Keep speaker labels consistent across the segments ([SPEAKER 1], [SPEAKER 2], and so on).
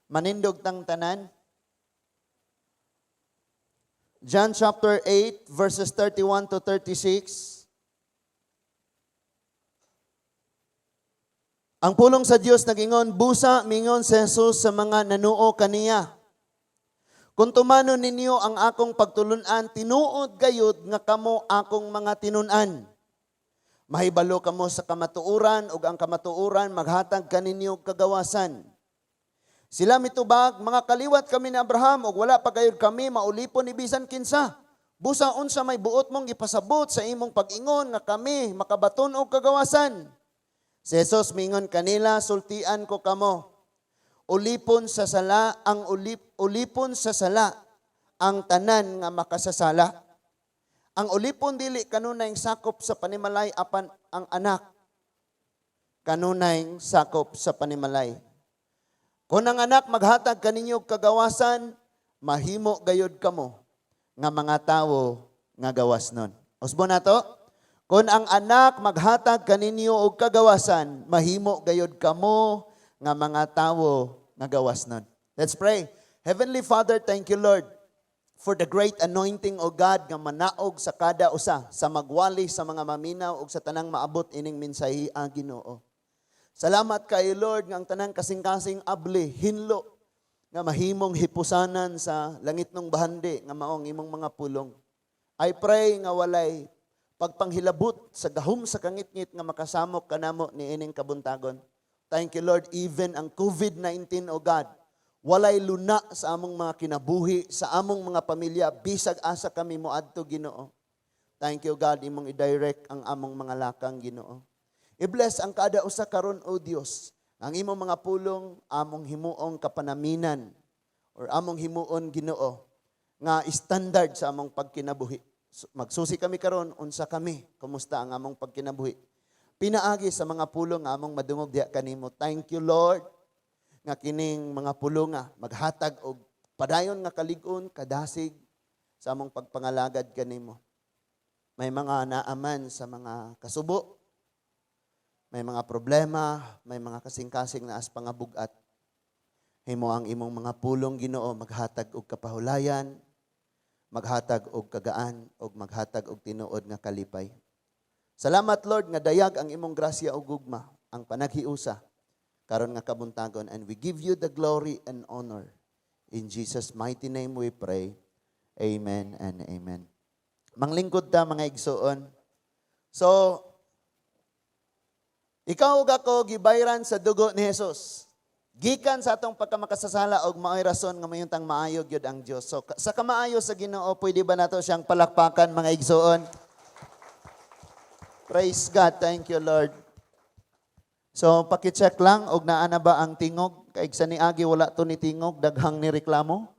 [SPEAKER 1] Manindog tang tanan. John chapter 8 verses 31 to 36. Ang pulong sa Dios nagingon, "Busa, mingon si Jesus sa mga nanuo kaniya, 'Kung tumanon ninyo ang akong pagtulunan, tinuod gayud nga kamo akong mga tinun-an. Mahibalo kamo sa kamatuoran ug ang kamatuoran maghatag kaninyo og kagawasan.' Sila mitubag, 'Mga kaliwat kami ni Abraham ug wala pa gayud kami maulipon ni bisan kinsa. Busa unsa may buot mong ipasabot sa imong pag-ingon nga kami makabaton og kagawasan?' Si Jesus mingon kanila, 'Sultian ko kamo, ulipon sa sala ang tanan nga makasasala. Ang ulipon dili kanunay sakop sa panimalay, apan ang anak kanunay sakop sa panimalay. Kung ang anak maghatag kaninyo og kagawasan, mahimo gayud kamo nga mga tawo nga gawas nun.'" Usbon nato. "Kung ang anak maghatag kaninyo og kagawasan, mahimo gayud kamo nga mga tawo nga gawas nun." Let's pray. Heavenly Father, thank you, Lord, for the great anointing, O God, nga manaog sa kada usa sa magwali, sa mga maminaw ug sa tanang maabot ining mensahe, ang Ginoo. Salamat kay Lord nga ang tanang kasing-kasing abli, hinlo nga mahimong hipusanan sa langitnong bahandi nga maong imong mga pulong. I pray nga walay pagpanghilabot sa gahom sa kangitngit nga makasamok kanamo niining kabuntagon. Thank you, Lord, even ang COVID-19, O God, walay luna sa among mga kinabuhi, sa among mga pamilya, bisag asa kami moadto, Ginoo. Thank you, God, imong i-direct ang among mga lakang, Ginoo. I-bless ang kada usa karon, O Dios. Ang imong mga pulong among himuong kapanaminan or among himuon, Ginoo, nga standard sa among pagkinabuhi. Magsusi kami karon unsa kami, kumusta ang among pagkinabuhi. Pinaagi sa mga pulong nga among madungog diha kanimo. Thank you, Lord, nga kining mga pulong nga maghatag og padayon nga kalig-on, kadasig sa among pagpangalagad kanimo. May mga naaman sa mga kasubo, may mga problema, may mga kasing-kasing na as pangabugat. Himo ang imong mga pulong, Ginoo, maghatag og kapahulayan, maghatag og kagaan, og maghatag og tinuod nga kalipay. Salamat, Lord, nga dayag ang imong grasya ug gugma, ang panaghiusa karon nga kabuntagon, and we give you the glory and honor. In Jesus' mighty name we pray. Amen and amen. Manglingkod ta, mga igsuon. So, ikaw ug ako gibayran sa dugo ni Jesus. Gikan sa atong pagkamakasasala og maoy rason nga mayuntang maayo gyud ang Dios. So sa kamaayo sa Ginoo, pwede ba nato siyang palakpakan, mga igsuon? Praise God. Thank you, Lord. So paki-check lang og naa na ba ang tingog, kay sa niagi wala to ni tingog, daghang ni reklamo.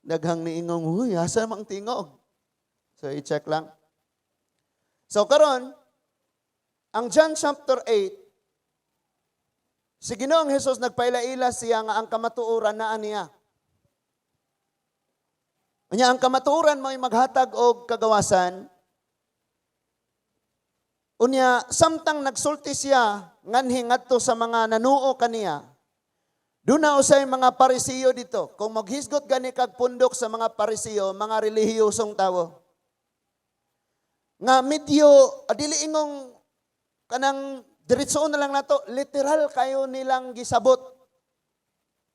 [SPEAKER 1] Daghang ni ingong, "Huy, asa mang tingog?" So i-check lang. So karon, ang John chapter 8, si Ginoong Jesus nagpaila-ila siya nga ang kamatuoran naa niya. Unya ang kamatuoran mo'y maghatag og kagawasan. Unya samtang nagsulti siya nganhi ngadto sa mga nanuo kaniya, duna usay mga Parisiyo dito. Kung maghisgot gani kag pundok sa mga Parisiyo, mga relihiyosong tawo, nga medyo dili ingong kanang diretsoon na lang nato, literal kayo nilang gisabot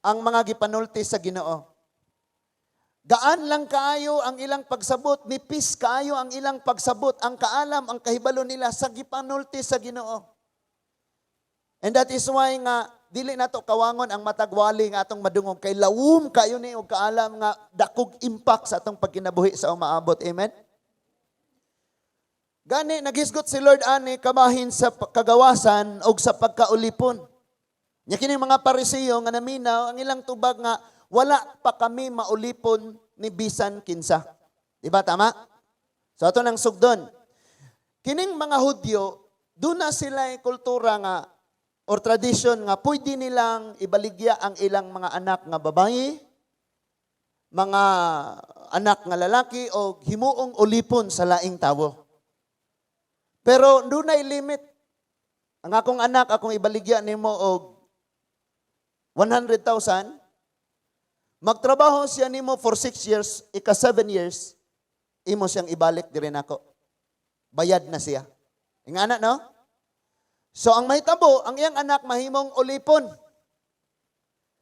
[SPEAKER 1] ang mga gipanulti sa Ginoo. Gaan lang kaayo ang ilang pagsabot, nipis kaayo ang ilang pagsabot, ang kaalam, ang kahibalo nila sa gipanulti sa Ginoo. And that is why nga dili nato kawangon ang matagwali nga atong madungog kay lawom kayo ni og kaalam nga dakog impact sa atong pagkinabuhi sa umaabot. Amen. Gani naghisgot si Lord ani kabahin sa kagawasan og sa pagkaulipon. Nya kini mga Parisiyo nga naminaw, ang ilang tubag nga wala pa kami maulipon ni bisan kinsa. Di ba tama? So ato nang sugdon. Kining mga Hudyo, duna sila kultura nga or tradition nga pwede nilang ibaligya ang ilang mga anak nga babae, mga anak nga lalaki o himuong ulipon sa laing tawo. Pero dunay limit. Ang akong anak, akong ibaligya nimo og 100,000, magtrabaho siya nimo for 6 years, ika 7 years, imo siyang ibalik diri nako. Bayad na siya. Ingana, no? So ang mahitabo, ang iyang anak mahimong ulipon.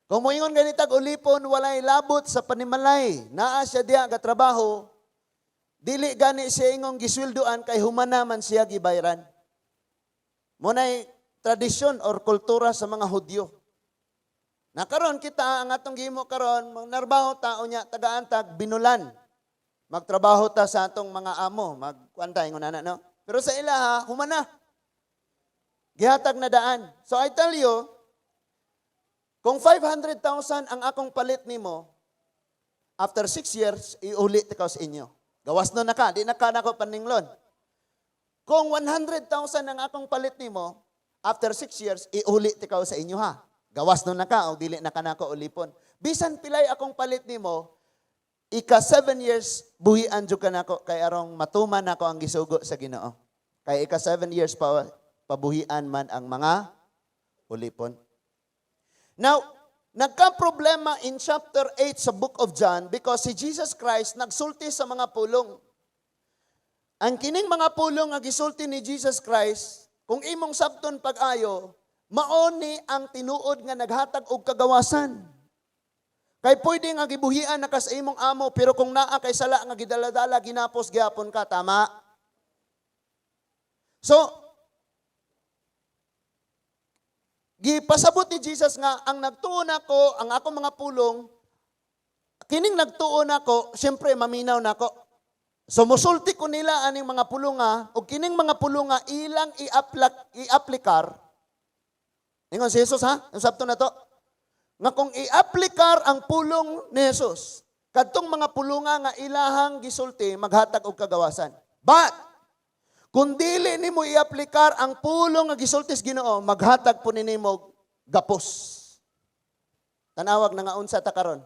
[SPEAKER 1] Kung moingon ganitag ulipon, walay labot sa panimalay. Naa siya diya gatrabaho, dili gani siya ingong gisweldoan kay humana man siya gibayran. Muna'y tradisyon or kultura sa mga Hudyo. Na karon kita, ang atong gihimo karon, magnarbaho tao niya tagaan tag binulan. Magtrabaho ta sa atong mga amo, magkuan ta ingon ana, no. Pero sa ilaha, humana. Gihatag na daan. So I tell you, kung 500,000 ang akong palit nimo, after 6 years, iuli ko sa inyo. Gawas no na ka, di na ka nako paninglon. Kung 100,000 ang akong palit nimo, after 6 years, iuli ko sa inyo ha. Gawas no na ka o dili na ka nako ulipon. Bisan pilay akong palit nimo, ika 7 years buhian jud ka nako kay arong matuman nako ang gisugo sa Ginoo. Kay ika 7 years pa pabuhian man ang mga ulipon. Now, nagka-problema in chapter 8 sa Book of John because si Jesus Christ nagsulti sa mga pulong. Ang kining mga pulong nga gisulti ni Jesus Christ, kung imong sabton pag-ayo, mao ni ang tinuod nga naghatag og kagawasan. Kay pwede nga gibuhian na ka sa imong amo, pero kung naa kay sala nga gidaladala, ginapos gyapon ka, tama? So, gipasabot ni Jesus nga ang nagtuo nako, ang akong mga pulong, kining nagtuo nako, siyempre maminaw nako. So musulti ko nila aning mga pulunga ug kining mga pulunga ilang i-aplikar. Ingon si Jesus ha, ang sabto na to. Nga kung i-aplikar ang pulong ni Jesus, kadtong mga pulunga nga ilahang gisulti maghatag og kagawasan. But kung dili nimo i-aplikar ang pulong nga gisulti sa Ginoo, maghatag po ni nimo gapos. Tanawag na nga unsa ta karon.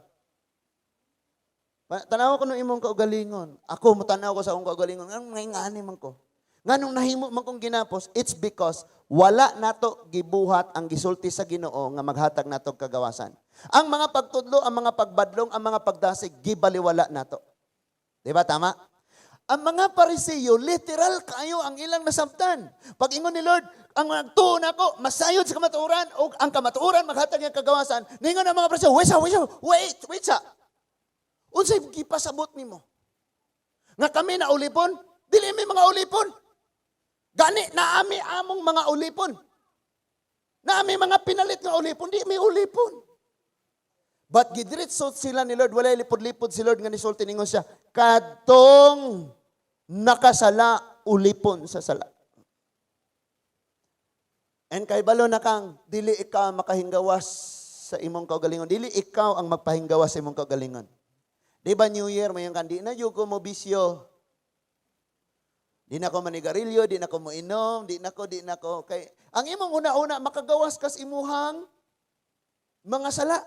[SPEAKER 1] Tanawa ko nung imong kaugalingon. Ako, mutanaw ko sa akong kaugalingon. Nganong ngaingani man ko? Nganong nahimo man kong ginapos? It's because wala nato gibuhat ang gisulti sa Ginoo nga maghatag nato kagawasan. Ang mga pagtudlo, ang mga pagbadlong, ang mga pagdasig, gibaliwala nato. Di ba tama? Ang mga Parisiyo, literal kayo ang ilang nasabtan. Pag ingon ni Lord, ang nagtuo nako, masayod sa kamatuoran, o ang kamatuoran maghatag ng kagawasan. Ningon ang mga Parisiyo, wait sa, wait sa, wait, wait sa. Unsay gipasabot nimo? Nga kami na ulipon? Dili mi mga ulipon. Gani naami among mga ulipon. Naami mga pinalit nga ulipon, di mi ulipon. But gidiretso sila ni Lord, walay lipod-lipod si Lord nga nisulti, ningon siya, kadtong nakasala, ulipon sa sala. And kay balo na kang, dili ikaw makahinggawas sa imong kaugalingon. Dili ikaw ang magpahinggawas sa imong kaugalingon. Di ba New Year, mayon kan, di na jud ko mo bisyo. Di na ko manigarilyo, di na ko mo inom, di na ko, di na ko. Kay, ang imong una-una, makagawas kas imuhang mga sala.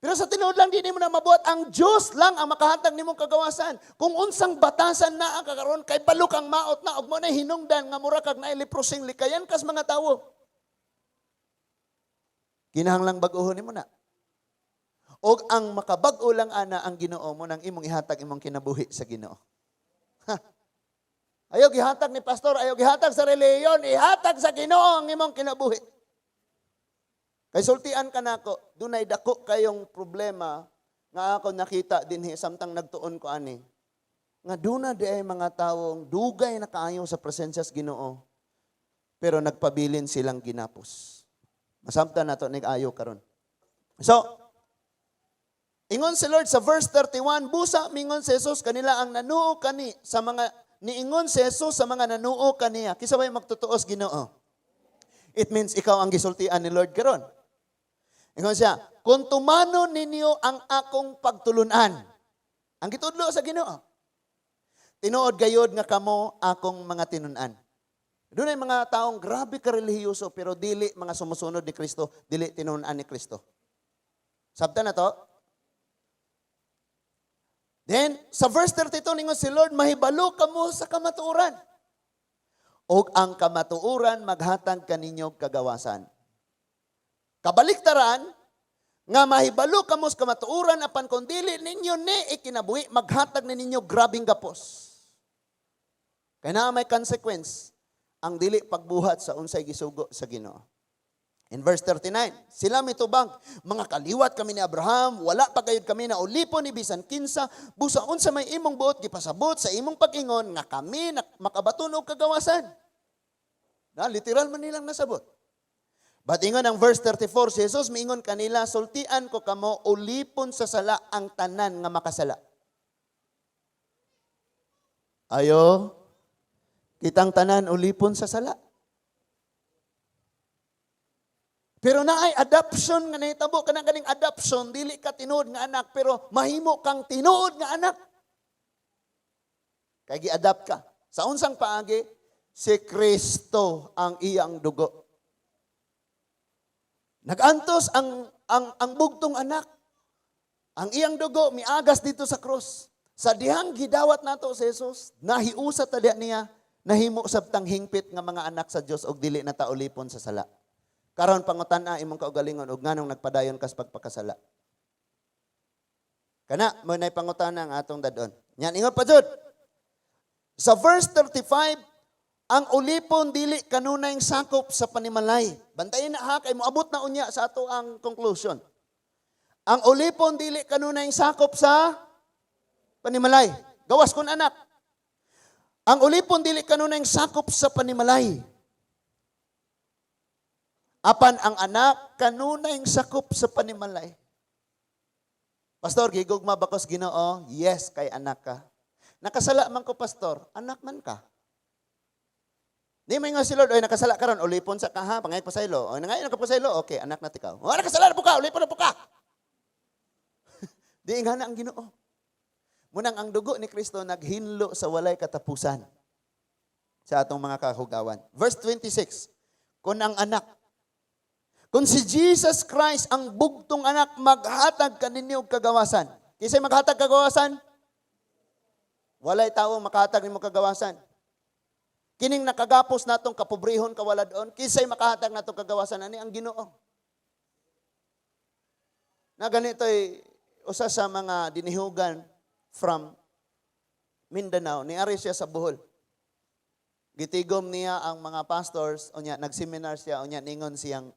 [SPEAKER 1] Pero sa tinuod lang, di nimo na mabuhat. Ang Diyos lang ang makahatag nimong kagawasan. Kung unsang batasan na ang kakaroon, kay balok ang maot na, ug mo na hinungdan nga mura kag nailiprosing likayan kas mga tawo. Kinahanglang bag-ohon nimo na. Og ang makabag-o lang ana ang Ginoo mo nang imong ihatag imong kinabuhi sa Ginoo. Ha. Ayaw gihatag ni pastor, ayaw gihatag sa relihiyon, ihatag sa Ginoo ang imong kinabuhi. Kay sultian ka nako, dunay dako kayong problema nga ako nakita dinhi samtang nagtuon ko ani. Nga duna di ay mga tawong dugay na kaayo sa presensya sa Ginoo, pero nagpabilin silang ginapos. Masabtan nato nig ayo karon. So, ingon si Lord sa verse 31, busa mingon si Jesus kanila ang nanuo kani sa mga niingon si Jesus sa mga nanuo kaniya. Kinsa may magtutuos Ginoo? It means ikaw ang gisultian ni Lord karon. Ingon siya, kung tumanon ninyo ang akong pagtulunan. Ang gitudlo sa Ginoo. Tinuod gayod nga kamo akong mga tinun-an. Doon ay mga taong grabe ka relihiyoso pero dili mga sumusunod ni Kristo, dili tinun-an ni Kristo. Sabta na to? Then, sa verse 32, ningon si Lord, mahibalo kamo sa kamatuoran. Og ang kamatuoran maghatag kaninyo kagawasan. Kabaliktaran, nga mahibalo kamo sa kamatuoran apan kung dili ninyo ni ikinabuhi, maghatag ni ninyo grabing gapos. Kay naa may consequence ang dili pagbuhat sa unsay gisugo sa Ginoo. In verse 39, sila mitubag, "Mga kaliwat kami ni Abraham, wala pa gayud kami na ulipon ni bisan kinsa, busa unsa may imong buot gipasabot sa imong pag-ingon nga kami na makabaton og kagawasan?" Na literal man nilang nasabot. But ingon ang verse 34, si Jesus miingon kanila, "Sultian ko kamo, ulipon sa sala ang tanan nga makasala." Ayo, kitang tanan ulipon sa sala. Pero naay adoption nga nahitabo. Kanang kaning adoption, dili ka tinuod nga anak pero mahimo kang tinuod nga anak. Kay gi-adopt ka. Sa unsang paagi? Si Kristo ang iyang dugo. Nagantos ang bugtong anak. Ang iyang dugo miagas dito sa krus. Sa dihang gidawat nato si Jesus, nahiusa ta diha niya, nahimo sabtang hingpit nga mga anak sa Dios og dili na ta ulipon sa sala. Karon, pangutan-a imong kaugalingon og nganong nagpadayon kas pagpakasala. Kana mo nay pangutana ang atong dadon. Yan, ingon pa jud. Sa verse 35, ang ulipon dili kanunay sakop sa panimalay. Bantayin na ha, kay moabot na unya sa ato ang conclusion. Ang ulipon dili kanunay sakop sa panimalay. Gawas kun anak. Ang ulipon dili kanunay sakop sa panimalay. Apan ang anak kanunay sakop sa panimalay. "Pastor, gigugma ba ko sa Ginoo?" Yes, kay anak ka. "Nakasala man ko, Pastor." Anak man ka. Di mo nga si Lord, "Oy, nakasala karon, ulipon sa ka ha, pangay pasaylo. Oy, nangayon ka pasaylo, okay, anak na tikaw. O, nakasala na po ka, ulipon na po ka." Di nga na ang Ginoo. Munang ang dugo ni Kristo naghinlo sa walay katapusan sa atong mga kahugawan. Verse 26, kung ang anak, kung si Jesus Christ ang bugtong anak, maghatag kaninyo og kagawasan. Kinsay maghatag kagawasan? Walay tao makahatag nimo kagawasan. Kining nakagapos natong kapobrehon, kawaladon, kinsay makahatag natong kagawasan ani? Ang Ginoo. Na ganito'y usa sa mga dinihugan from Mindanao, niari siya sa Bohol. Gitigom niya ang mga pastors, unya nagseminar siya, unya ningon siyang,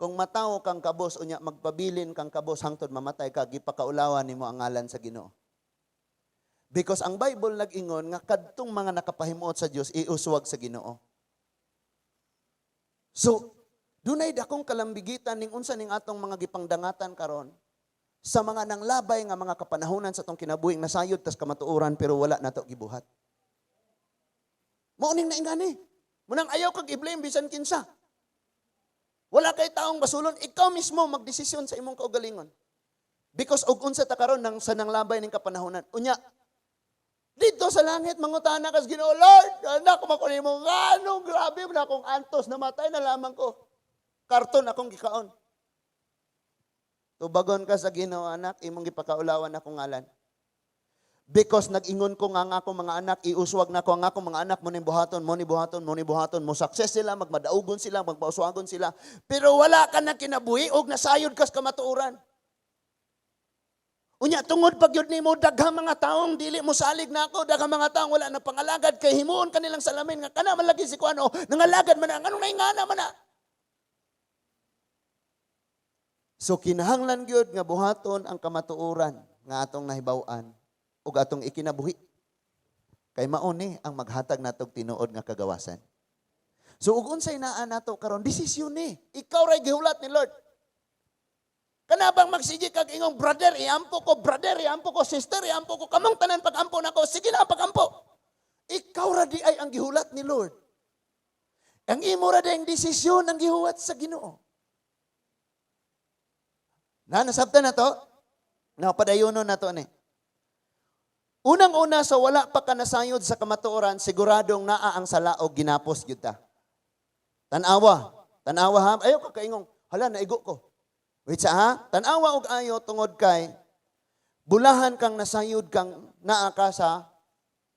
[SPEAKER 1] "Kung matawo kang kabos, unya magpabilin kang kabos hangtod mamatay ka, gipakaulawan nimo ang ngalan sa Ginoo." Because ang Bible nag-ingon nga kadtong mga nakapahimuot sa Dios iuswag sa Ginoo. So, dunay dakong kalambigitan ning unsa ning atong mga gipangdangatan karon sa mga nanglabay nga mga kapanahonan sa atong kinabuhi, nasayod tas kamatuoran pero wala nato gibuhat. Mao ning naingani. Munang ayaw kag i-blame bisan kinsa. Wala kay taong basulon, ikaw mismo magdesisyon sa imong kaugalingon. Because og unsa ta karon nang sa nanglabay ning kapanahonan. Unya dito sa langit, mangutana kas Ginoo, "Lord, anak ko nimo, ngano grabe man akong antos, namatay na lamang ko. Karton akong gikaon." Tubagon ka sa Ginoo, "Anak, imong gipakaulawan akong ngalan. Because nag-ingon ko nga ang akong mga anak, iuswag na ko ang akong mga anak, mo ni buhaton, mo ni buhaton, mo ni buhaton, mo success sila, magmadaugon sila, magpauswagon sila. Pero wala ka na kinabuhi og nasayod kas kamatuoran. Unya tungod pag yun nimo, daghang mga taong dili mo salig nako, daghang mga taong wala na pangalagad kay himuon kanilang salamin nga kana man lagi si kuano, nangalagad man na, nganong naingana man na." So kinahanglan gyud nga buhaton ang kamatuoran nga atong nahibaw-an ug atong ikinabuhi. Kay mao ni ang maghatag natog tinuod nga kagawasan. So ug unsay naa nato karon, desisyon ni. Ikaw ray gihulat ni Lord. Kana bang magsige kag ingong, "Brother, iampo ko, brother, iampo ko, sister, iampo ko, kamong tanan pag-ampo nako, sige na pag-ampo." Ikaw ra di ay ang gihulat ni Lord. Ang imo ra di ang desisyon ang gihuwat sa Ginoo. Na nasabtan na to? Na padayonon na to ni. Unang-una, sa wala pa ka nasayod sa kamatuoran, siguradong naa ang sala o ginapos gyud ta. Tan-awa. Tan-awa ha. Ayaw ka kaingong, "Hala, naigo ko." Wait sa ha? Tan-awa og ayo tungod kay bulahan kang nasayod kang naa ka sa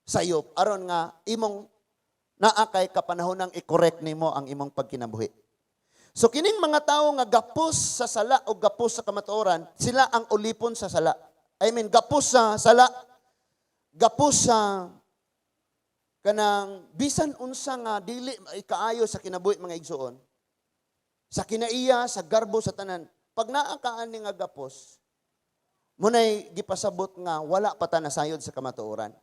[SPEAKER 1] sayop aron nga imong naa kay kapanahon i-correct nimo ang imong pagkinabuhi. So kining mga tawo nga gapos sa sala o gapos sa kamatuoran, sila ang ulipon sa sala. I mean, gapos sa sala, gapos sa kanang bisan unsa nga dili ikaayo sa kinabuhi, mga igsuon. Sa kinaiya, sa garbo, sa tanan. Pag naa ka ani nga gapos, munay gipasabot nga wala pa ta nasayod sa kamatuoran.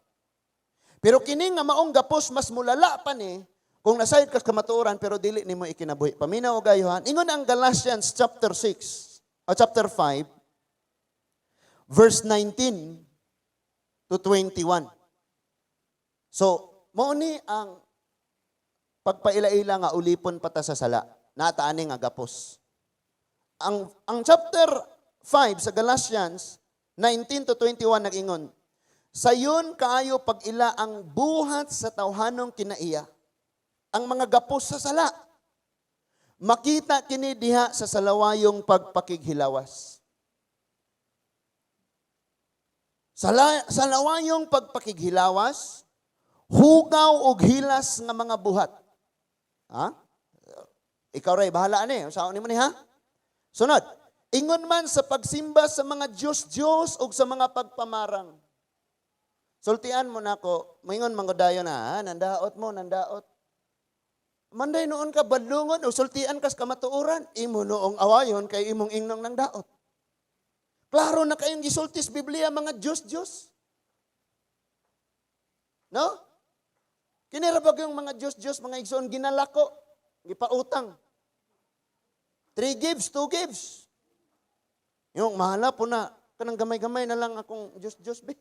[SPEAKER 1] Pero kini nga maong gapos, mas mulala pa ni kung nasayod ka sa kamatuoran pero dili nimo ikinabuhi. Paminaw og ayo, ha. Ingon ang Galatians chapter 6 o chapter 5 verse 19 to 21. So, mao ni ang pagpaila-ila nga ulipon pa ta sa sala. Naa ta ani nga gapos. Ang chapter 5 sa Galatians 19 to 21 nag-ingon, "Sayon kaayo pag-ila ang buhat sa tawhanong kinaiya, ang mga gapos sa sala. Makita kini diha sa salawayong pagpakighilawas." Salawayong pagpakighilawas, hugaw og hilas nga mga buhat. Ha? Ikaw ray bahala ani, unsaon nimo ni, ha? Sunod, ingon man sa pagsimba sa mga Diyos-Diyos ug sa mga pagpamarang. Sultian mo nako, moingon man dayon na, "Ah, nandaot mo, nandaot." Manday noon ka badlungon o sultian kas kamatuoran, imo noong awayon kay imong ingnong nang daot. Klaro na kayong gisulti sa Biblia, mga Diyos-Diyos. No? Kini ra yung mga Diyos-Diyos, mga igsoon, ginalako, gipautang. Three gives, two gives. Yung mahala po na, kanang gamay-gamay na lang akong Diyos-Diyos, be.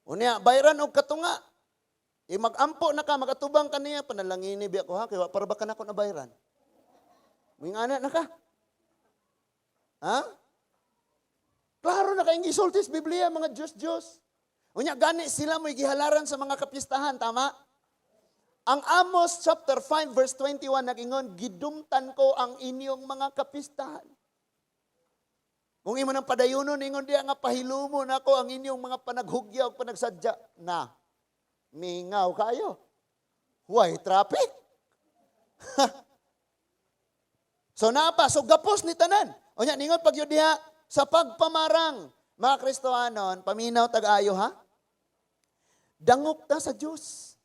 [SPEAKER 1] Unya, bayran og katunga. E mag-ampo na ka, magatubang ka niya, "Panalangini biya ko ha, kay wa para ba ka nako na bayran?" Muingana na ka. Ha? Klaro na kayong gisulti sa Biblia, mga Diyos-Diyos. Unya, gani sila mo'y gihalaran sa mga kapistahan, tama? Ang Amos chapter 5 verse 21 nag-ingon, "Gidumtan ko ang inyong mga kapistahan." Kung imo nang padayunon, ingon diya nga pahilumo nako ang inyong mga panaghugya o panagsadya na. Mingaw kayo. Why traffic? So napa, so gapos ni tanan. Unya ningon pag diha sa pagpamarang, mga Kristohanon, paminaw tag-ayo, ha. Dangop ta sa Dios.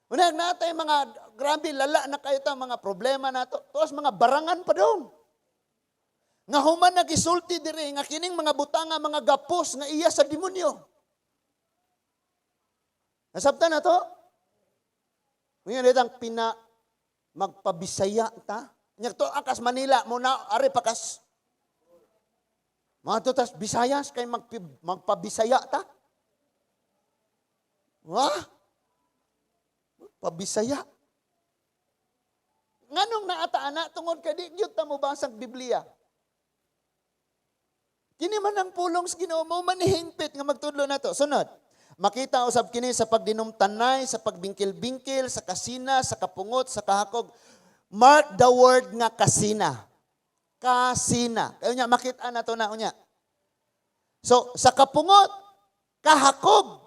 [SPEAKER 1] Una, natay mga grabe lala na kayo ta mga problema nato. Tuos mga barangan pa dong. Nga human nagisulti diri nga kining mga butanga, mga gapos nga iya sa demonyo. Nasabtan na to? Ngayon ditang pina magpabisaya ta. Nya to akas Manila mo na ari pakas. Mga to tas Visayas kay magpabisaya ta. Wah? Pabisaya. Nganong naata ana? Tungod kay di gyud ta mo basag Biblia. Kini man ang pulong sa Ginoo mo manihingpit nga magtudlo nato. Sunod. Makita usab kini sa pagdinumtanay, sa pagbingkil-bingkil, sa kasina, sa kapungot, sa kahakog. Mark the word nga kasina. Kasina. Kaya unya makita na to na unya. So, sa kapungot, kahakog,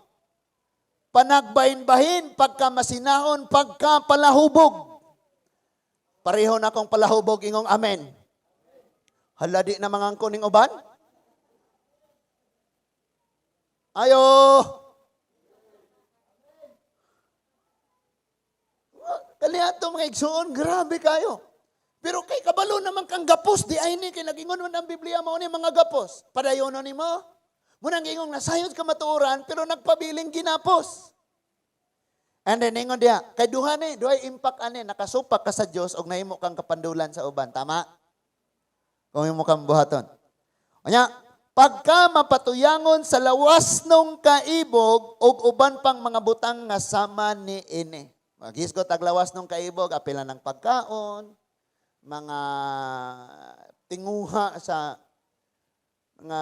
[SPEAKER 1] panagbahin-bahin, pagkamasinahon, pagkapalahubog. Pareho na akong palahubog, ingong amen. Hala, di na mangangko ning uban? Ayo! Kaliato, mga igsuon, grabe kayo. Pero kay kabalo naman kang gapos, di ay ni, kay nagingon man ang Biblia mao ni mga gapos. Padayono ni mo. Munang ingong nasayod kamatuoran, pero nagpabiling ginapos. And then ingon diha, kay duha ni, duhay impact ani, nakasupak ka sa Dios og nahimo kang kapandulan sa uban, tama? Kung imo kang buhaton. Unya, pagka mapatuyangon sa lawas nung kaibog og uban pang mga butang nga sama ni ini. Magisgot ag lawas nung kaibog, apila ng pagkaon, mga tinguha sa mga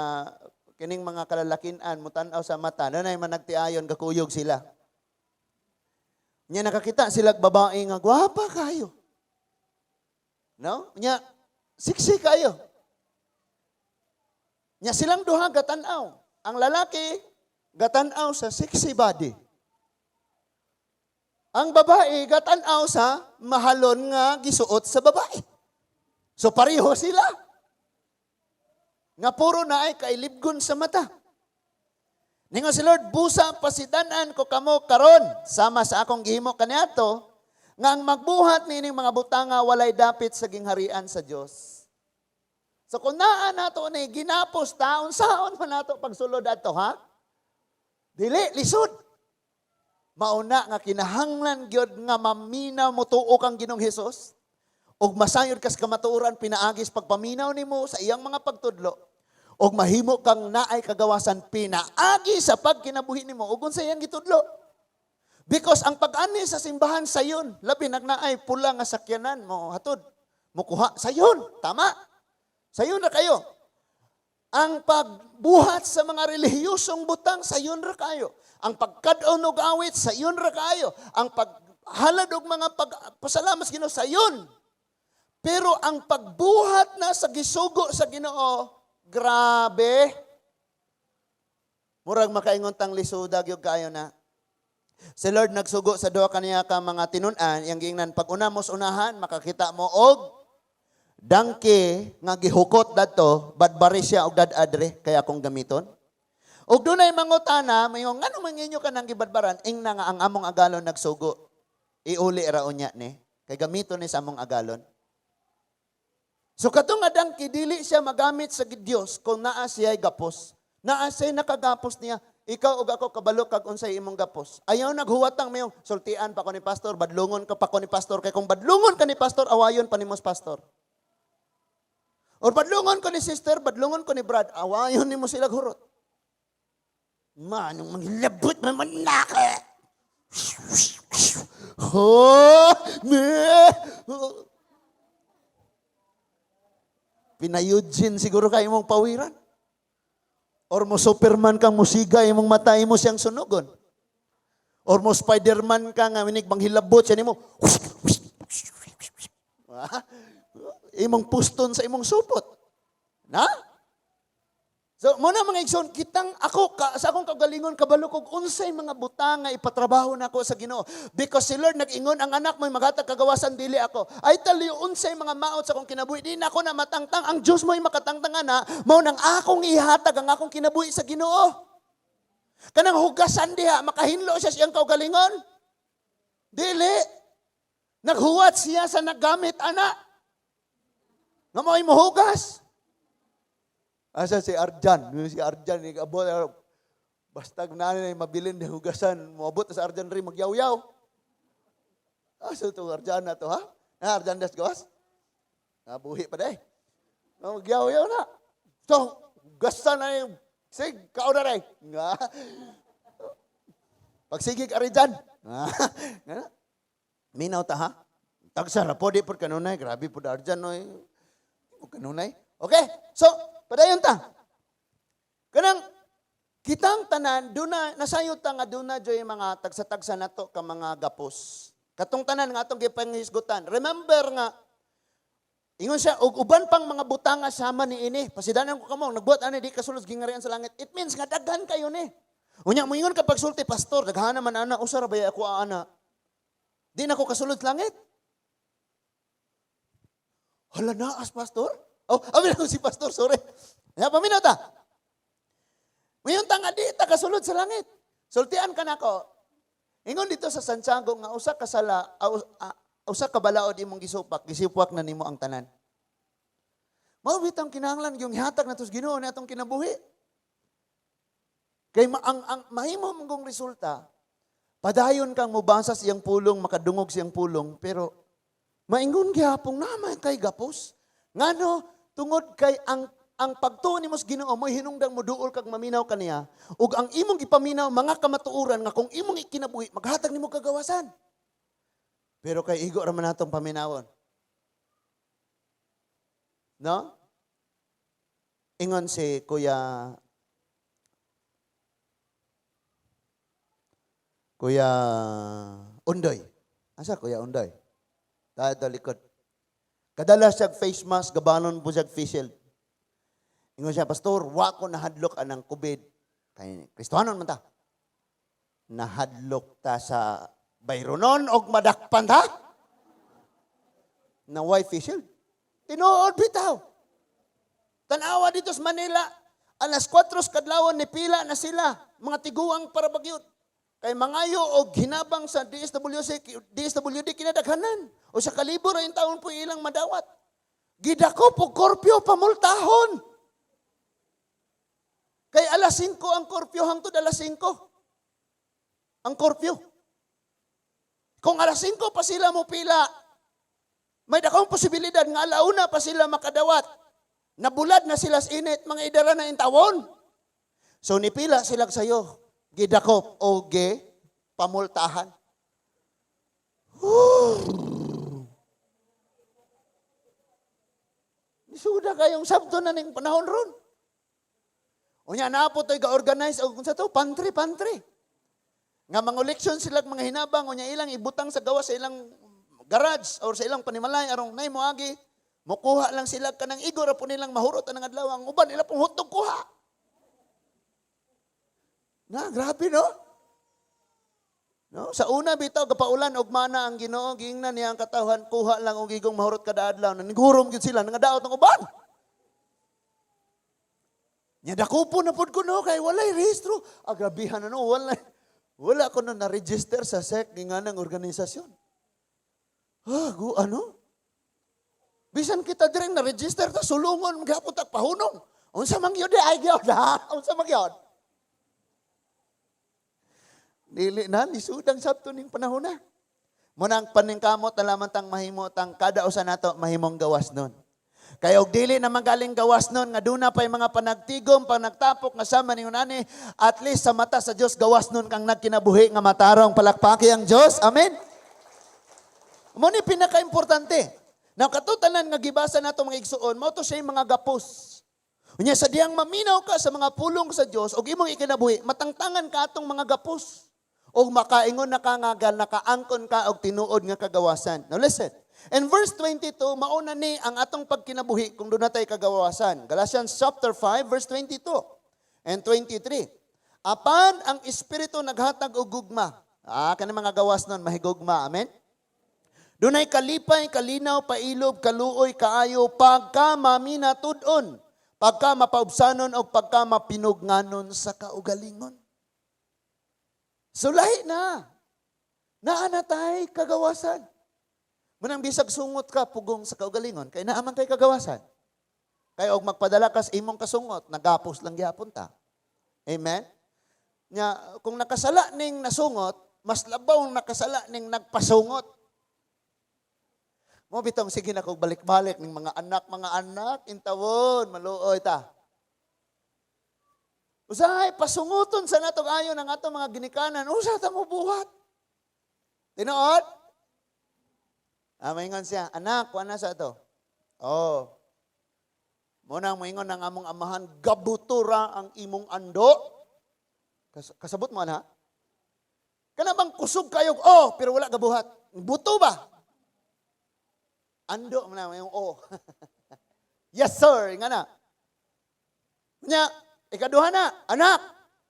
[SPEAKER 1] kining mga kalalakinan, mutan-aw sa mata, nanay man nagtiayon, kakuyog sila. Nya nakakita sila babae nga gwapa kayo. No? Nya sexy kayo. Nya silang duha gatan-aw. Ang lalaki gatan-aw sa sexy body. Ang babae gatan-aw sa mahalon nga gisuot sa babae. So pareho sila. Nga puro na ay kailibgon sa mata. Ningon si Lord, "Busa pasidanan ko kamo karon sama sa akong gihimo kaniadto nga ang magbuhat niining mga butanga walay dapit sa gingharian sa Dios." So kung naa nato ni ginapos taon saon man nato pagsulod adto, ha? Dili lisod. Mauna nga kinahanglan gyud nga maminaw mo, tuo kang Ginoong Hesus ug masayod kas kamatuoran pinaagis pagpaminaw nimo sa iyang mga pagtudlo ug mahimo kang naay kagawasan pinaagi sa pagkinabuhi nimo ug unsa iyang gitudlo. Because ang pag-ani sa simbahan sayon, labi nag naay pula nga sakyanan mo hatod, mukuha sayon, tama. Sayon ra kayo. Ang pagbuhat sa mga relihiyosong butang, sayon ra kayo. Ang pagkad-on og awit, sayon ra kayo. Ang paghalad og mga pagpasalamat sa Ginoo, sayon. Pero ang pagbuhat na sa gisugo sa Ginoo, grabe. Murag makaingon tang lisuda gyud kayo na. Si Lord nagsugo sa duha kaniya ka mga tinun-an, iyang giingnan, "Pag una mo sa unahan, makakita mo og donkey nga gihukot dadto, badbari siya og dad-a dre, kay akong gamiton." Ug dunay mangutana, mayon ngano man inyo kanang gibadbaran? Ingna nga ang among agalon nagsugo. Iuli ra unya ni, kay gamiton ni sa among agalon. So katong nga donkey, dili siya magamit sa Dios kung naa siya gapos. Naa siya nakagapos niya. Ikaw ug ako kabalo kag unsay imong gapos. Ayaw naghuwatang mayong sultian pa ko ni pastor, badlungon ka pa ko ni pastor, kay kung badlungon ka ni pastor, awayon pa nimo sa pastor. Or badlungon ko ni sister, badlungon ko ni Brad, awayon nimo sila hurot. Manong manghilabot man manaka. Ho, me. Pinayudjin siguro kayo mong pawiran. Or mo Superman kang musiga imong mata imo siyang sunugon. Or mo Spiderman ka nga minig manghilabot siya nimo. Imong puston sa imong supot. Na? So, muna mga igsoon, kitang ako, ka, sa akong kagalingon, kabalo kog unsay mga butang nga ipatrabaho nako sa Ginoo. Because si Lord nag-ingon, "Ang anak mo'y maghatag kagawasan, dili ako." I tell you, unsay mga maot sa akong kinabuhi, di na ako na matangtang. Ang Diyos mo'y makatangtang na, mao nang akong ihatag ang akong kinabuhi sa Ginoo. Kanang hugasan diha, makahinlo siya siyang kaugalingon? Dili. Naghuwat siya sa naggamit, ana. Nga mo'y mohugas. Asa si Arjan? Si Arjan, abot, basta na na mabilin ni hugasan, moabot sa Arjan rin magyaw-yaw. Asa to Arjan na to, ha? Na Arjan das gawas? Nabuhi pa day. Magyaw-yaw na. So, hugasan na yung, sig, kao na rin. Nga. Pagsigig Arjan. Nga. Minaw ta, ha? Tagsa ra po, di po kanunay. Grabe po Arjan, no? Eh. Di po kanunay. Okay? So, padayon ta. Kanang kitang tanan, duna, nasayod ta nga duna joy mga tagsa-tagsa nato ka mga gapos. Katong tanan nga atong gipanghisgutan. Remember nga, ingon siya, "Og uban pang mga butanga sama ni ini. Pasidanan ko kamo, nagbuhat ani di kasulod gingarian sa langit." It means nga daghan kayo ni. Unya mo ingon ka pagsulti, "Pastor, daghan naman ana, usa ra ba ako ana? Di na ko kasulod sa langit." Hala naas, pastor? Oh, abi na si pastor, sorry. Ya, paminaw ta. Ngayon ta nga di ta kasulod sa langit. Sultian ka nako. Ingon dito sa Santiago nga usa ka sala, usa ka balaod imong gisupak, gisipak na nimo ang tanan. Mao bitang kinahanglan yung ihatag nato sa Ginoo na atong kinabuhi. Kay ang mahimo mong resulta, padayon kang mobasa sa iyang pulong, makadungog sa iyang pulong, pero maingon gihapon naman kay gapos. Ngano, tungod kay ang pagtuo nimo sa Ginoo mo'y hinungdang moduol kag maminaw kaniya ug ang imong gipaminaw mga kamatuoran nga kung imong ikinabuhi maghatag nimo kagawasan. Pero kay igo ra man natong paminawon. No? Ingon si Kuya Undoy. Asa Kuya Undoy? Tayo likod. Kadala siya face mask, gabanon po siya face shield. Ingon siya, "Pastor, wa ko nahadlok anang COVID." Kay Kristohanon man ta. Nahadlok ta sa Bayronon og madakpan ha? Na why face shield? Tinuod bitaw. Tanawa dito sa Manila, alas 4 sa kadlawon ni pila na sila, mga tiguang para bagyot. Kay mangayo og hinabang sa DSWC, DSWD kinadaghanan. O sa kalibo ra yung taon po ilang madawat. Gidakop og curfew, pamultahon. Kay alas 5 ang curfew, hangtod alas 5 ang curfew. Kung alas 5 pa sila mo pila, may dakong posibilidad nga alauna pa sila makadawat. Nabulad na sila sa init, mga idara na intawon. So nipila sila sayo, gidakop o ge pamultahan. Whew. Nisuda kayong sabto na ning panahon ron. Unya naa po to'y ga-organize og kung sa to, pantry, pantry. Nga mangoleksyon sila mga hinabang, unya ilang ibutang sa gawas sa ilang garage or sa ilang panimalay arong nay moagi, mukuha lang sila kanang igo ra po nilang mahurot ang adlaw, ang uban ila pong hotdog kuha. Na grabe, no? No, sa una bitaw gapaulan og mana ang Ginoo, giingnan niya ang katawhan, kuha lang og igong mahurot kada adlaw. Nanigurom gyud sila, nangadaot ang uban. Nya dakupo na pud ko, no, kay walay rehistro. Ah, grabihan na, no, wala wala ko no na-register sa SEC nga ng organisasyon. Ah, gu ano? Bisan kita diri na-register ta, sulungon gyapon ta pahunong. Unsa man gyud ay gyud ha? Unsa man gyud? Dili na lisudang sabto ning panahon na. Munang paningkamot na lamang tang mahimo tang kada usa nato mahimong gawas nun. Kay og dili na magaling gawas nun nga duna pay mga panagtigom, panagtapok nga sama ningon ani, at least sa mata sa Dios gawas nun kang nagkinabuhi nga matarong. Palakpaki ang Dios. Amen. Mo ni pinakaimportante. Now katutanan nga gibasa nato, mga igsuon, mao to siya yung mga gapos. Unya sa diyang maminaw ka sa mga pulong sa Dios ug imong ikinabuhi, matangtangan ka atong mga gapos. Og makaingon na ka nga nakaangkon ka og tinuod nga kagawasan. Now listen. In verse 22, mauna ni ang atong pagkinabuhi kung doon natay kagawasan. Galatians chapter 5 verse 22 and 23. Apan ang Espiritu naghatag og gugma. Ah, kani mga gawas nun, mahigugma. Amen? Dunay kalipay, kalinaw, pailob, kaluoy, kaayo, pagka maminatud-on, pagka mapaubsanon o pagka mapinugnanon sa kaugalingon. So lahi na. Naa na tay kagawasan. Munang bisag sungot ka pugong sa kaugalingon, kay naa man kay kagawasan. Kay og magpadala kas imong kasungot, nagapos lang gyapon ta. Amen? Nya, kung nakasala ning nasungot, mas labaw nakasala ning nagpasungot. Mo bitong sige na kog balik-balik ning mga anak, intawon, maluoy ta. Usahay pasunguton sa natong ayon ang atong mga ginikanan, usa ta mo buhat. Tinuod? Ah, maingon siya, "Anak, kuha na sa to." Oh. Mo nang moingon ang among amahan, "Gabutura ang imong ando." Kasabot mo ana? Kana bang kusog kayo, oh, pero wala gabuhat. Buto ba? Ando man na yung oh. "Yes sir," nga na. Nya, ikaduha na, "Anak,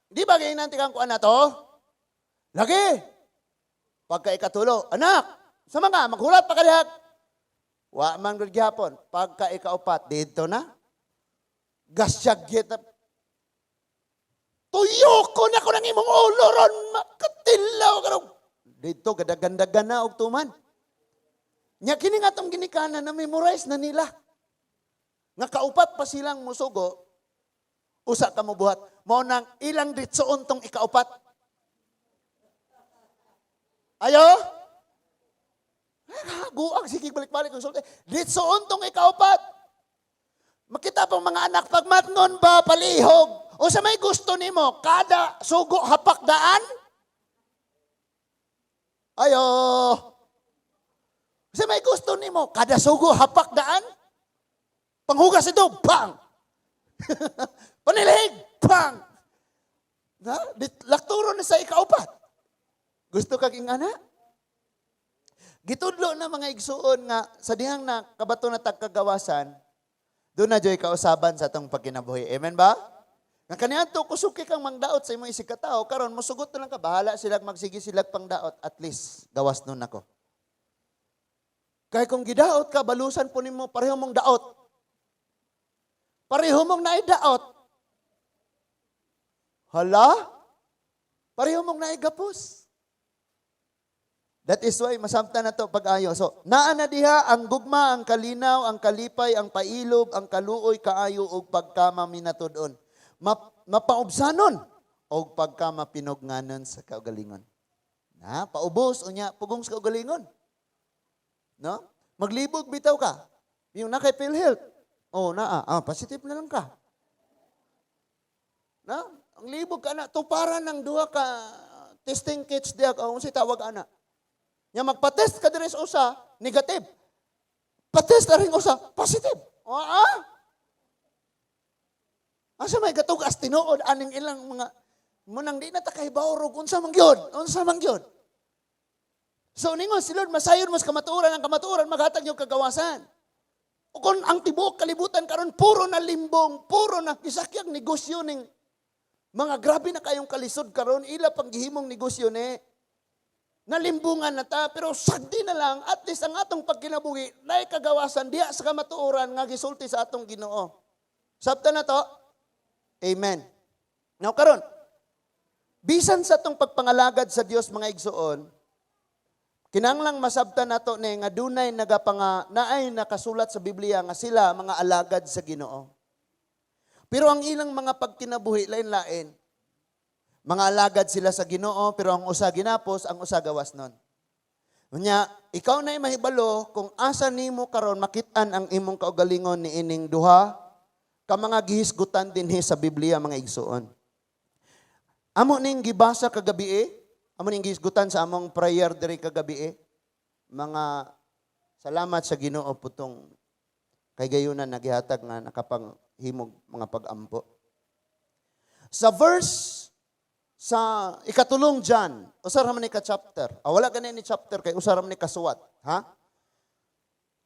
[SPEAKER 1] di ba ganyan kang kuan na to?" "Lagi." Pagka ikatulo, "Anak, sa mga maghulat pa kadihag." "Wa man gud gihapon." Pagka ikaupat, dito na. Gasyag kita. "Tuyo ko na ko ng imong ulo ron, makatilaw ka ron." Dito, gadagandagan na og tuman. Nya kini nga atong ginikanan na memorize na nila. Nga kaupat pa silang musugo, usa ka mo buhat. Mao nang ilang ditsoon tong ikaupat. Ayo? Guag, sige balik-balik ang sulti. Ditsoon tong ikaupat. Makita pang mga anak, pagmatngon ba, palihog. O sa may gusto nimo, kada sugo hapak daan? Ayo. Sa may gusto nimo, kada sugo hapak daan? Panghugas ito, bang! Panilhig, bang! Na, lakturo na sa ikaupat. Gusto kag ingana? Gitudlo na, mga igsuon, nga sa dihang na kabato na tagkagawasan, doon na joy kausaban sa atong pagkinabuhi. Amen ba? Nga kaniadto kusuki kang mangdaot sa imong isig katao, karon mosugot na lang ka, bahala sila magsige sila pangdaot, at least gawas nun ako. Kay kung gidaot ka, balusan po nimo pareho mong daot. Pareho mong naidaot. Hala? Pareho mong naigapos. That is why masamtan na to pag-ayo. So, naa na diha ang gugma, ang kalinaw, ang kalipay, ang pailob, ang kaluoy, kaayo ug pagkamaminatud-on. Mapaubsanon og pagkamapinugnanon sa kaugalingon. Na, paubos unya pugong sa kaugalingon. No? Maglibog bitaw ka. Yung na kay PhilHealth. Oh, naa, positive na lang ka. Na? Ang libog ka na, tuparan ng duha ka testing kits diha, kung si tawag ana. Nya magpa-test ka diri sa usa, negative. Pa-test na rin usa, positive. O, ah? Asa may gatugas tinuod aning ilang mga munang di na ta kahibaw rog unsa man gyud, unsa man gyud. So ningon si Lord, masayon mo sa kamatuoran, ang kamatuoran maghatag yung kagawasan. O kung ang tibuok kalibutan karon puro na limbong, puro na gisakyang negosyo ning mga grabe na kayong kalisod karon, ila pang gihimong negosyo ni nalimbungan na ta, pero sagdi na lang, at least ang atong pagkinabuhi, naay kagawasan diha sa kamatuoran nga gisulti sa atong Ginoo. Sabta na to? Amen. Now karon, bisan sa atong pagpangalagad sa Dios, mga igsoon, kinanglang masabtan nato ni nga dunay nagapanga naay nakasulat sa Biblia nga sila mga alagad sa Ginoo. Pero ang ilang mga pagkinabuhi, lain-lain. Mga alagad sila sa Ginoo, pero ang usa ginapos, ang usa gawas nun. Unya, ikaw na mahibalo kung asa nimo karon makit-an ang imong kaugalingon ni ining duha ka mga gihisgutan dinhi sa Biblia, mga igsoon. Amo ning gibasa kagabi eh, amo ning gihisgutan sa among prayer diri kagabi eh. Mga salamat sa Ginoo putong kay gayunan nagihatag nga nakapanghimog mga pag-ampo. Sa verse sa ikatulong John, usa ra man ni ka chapter. Ah, wala gani ni chapter kay usa ra man ni kasuwat, ha?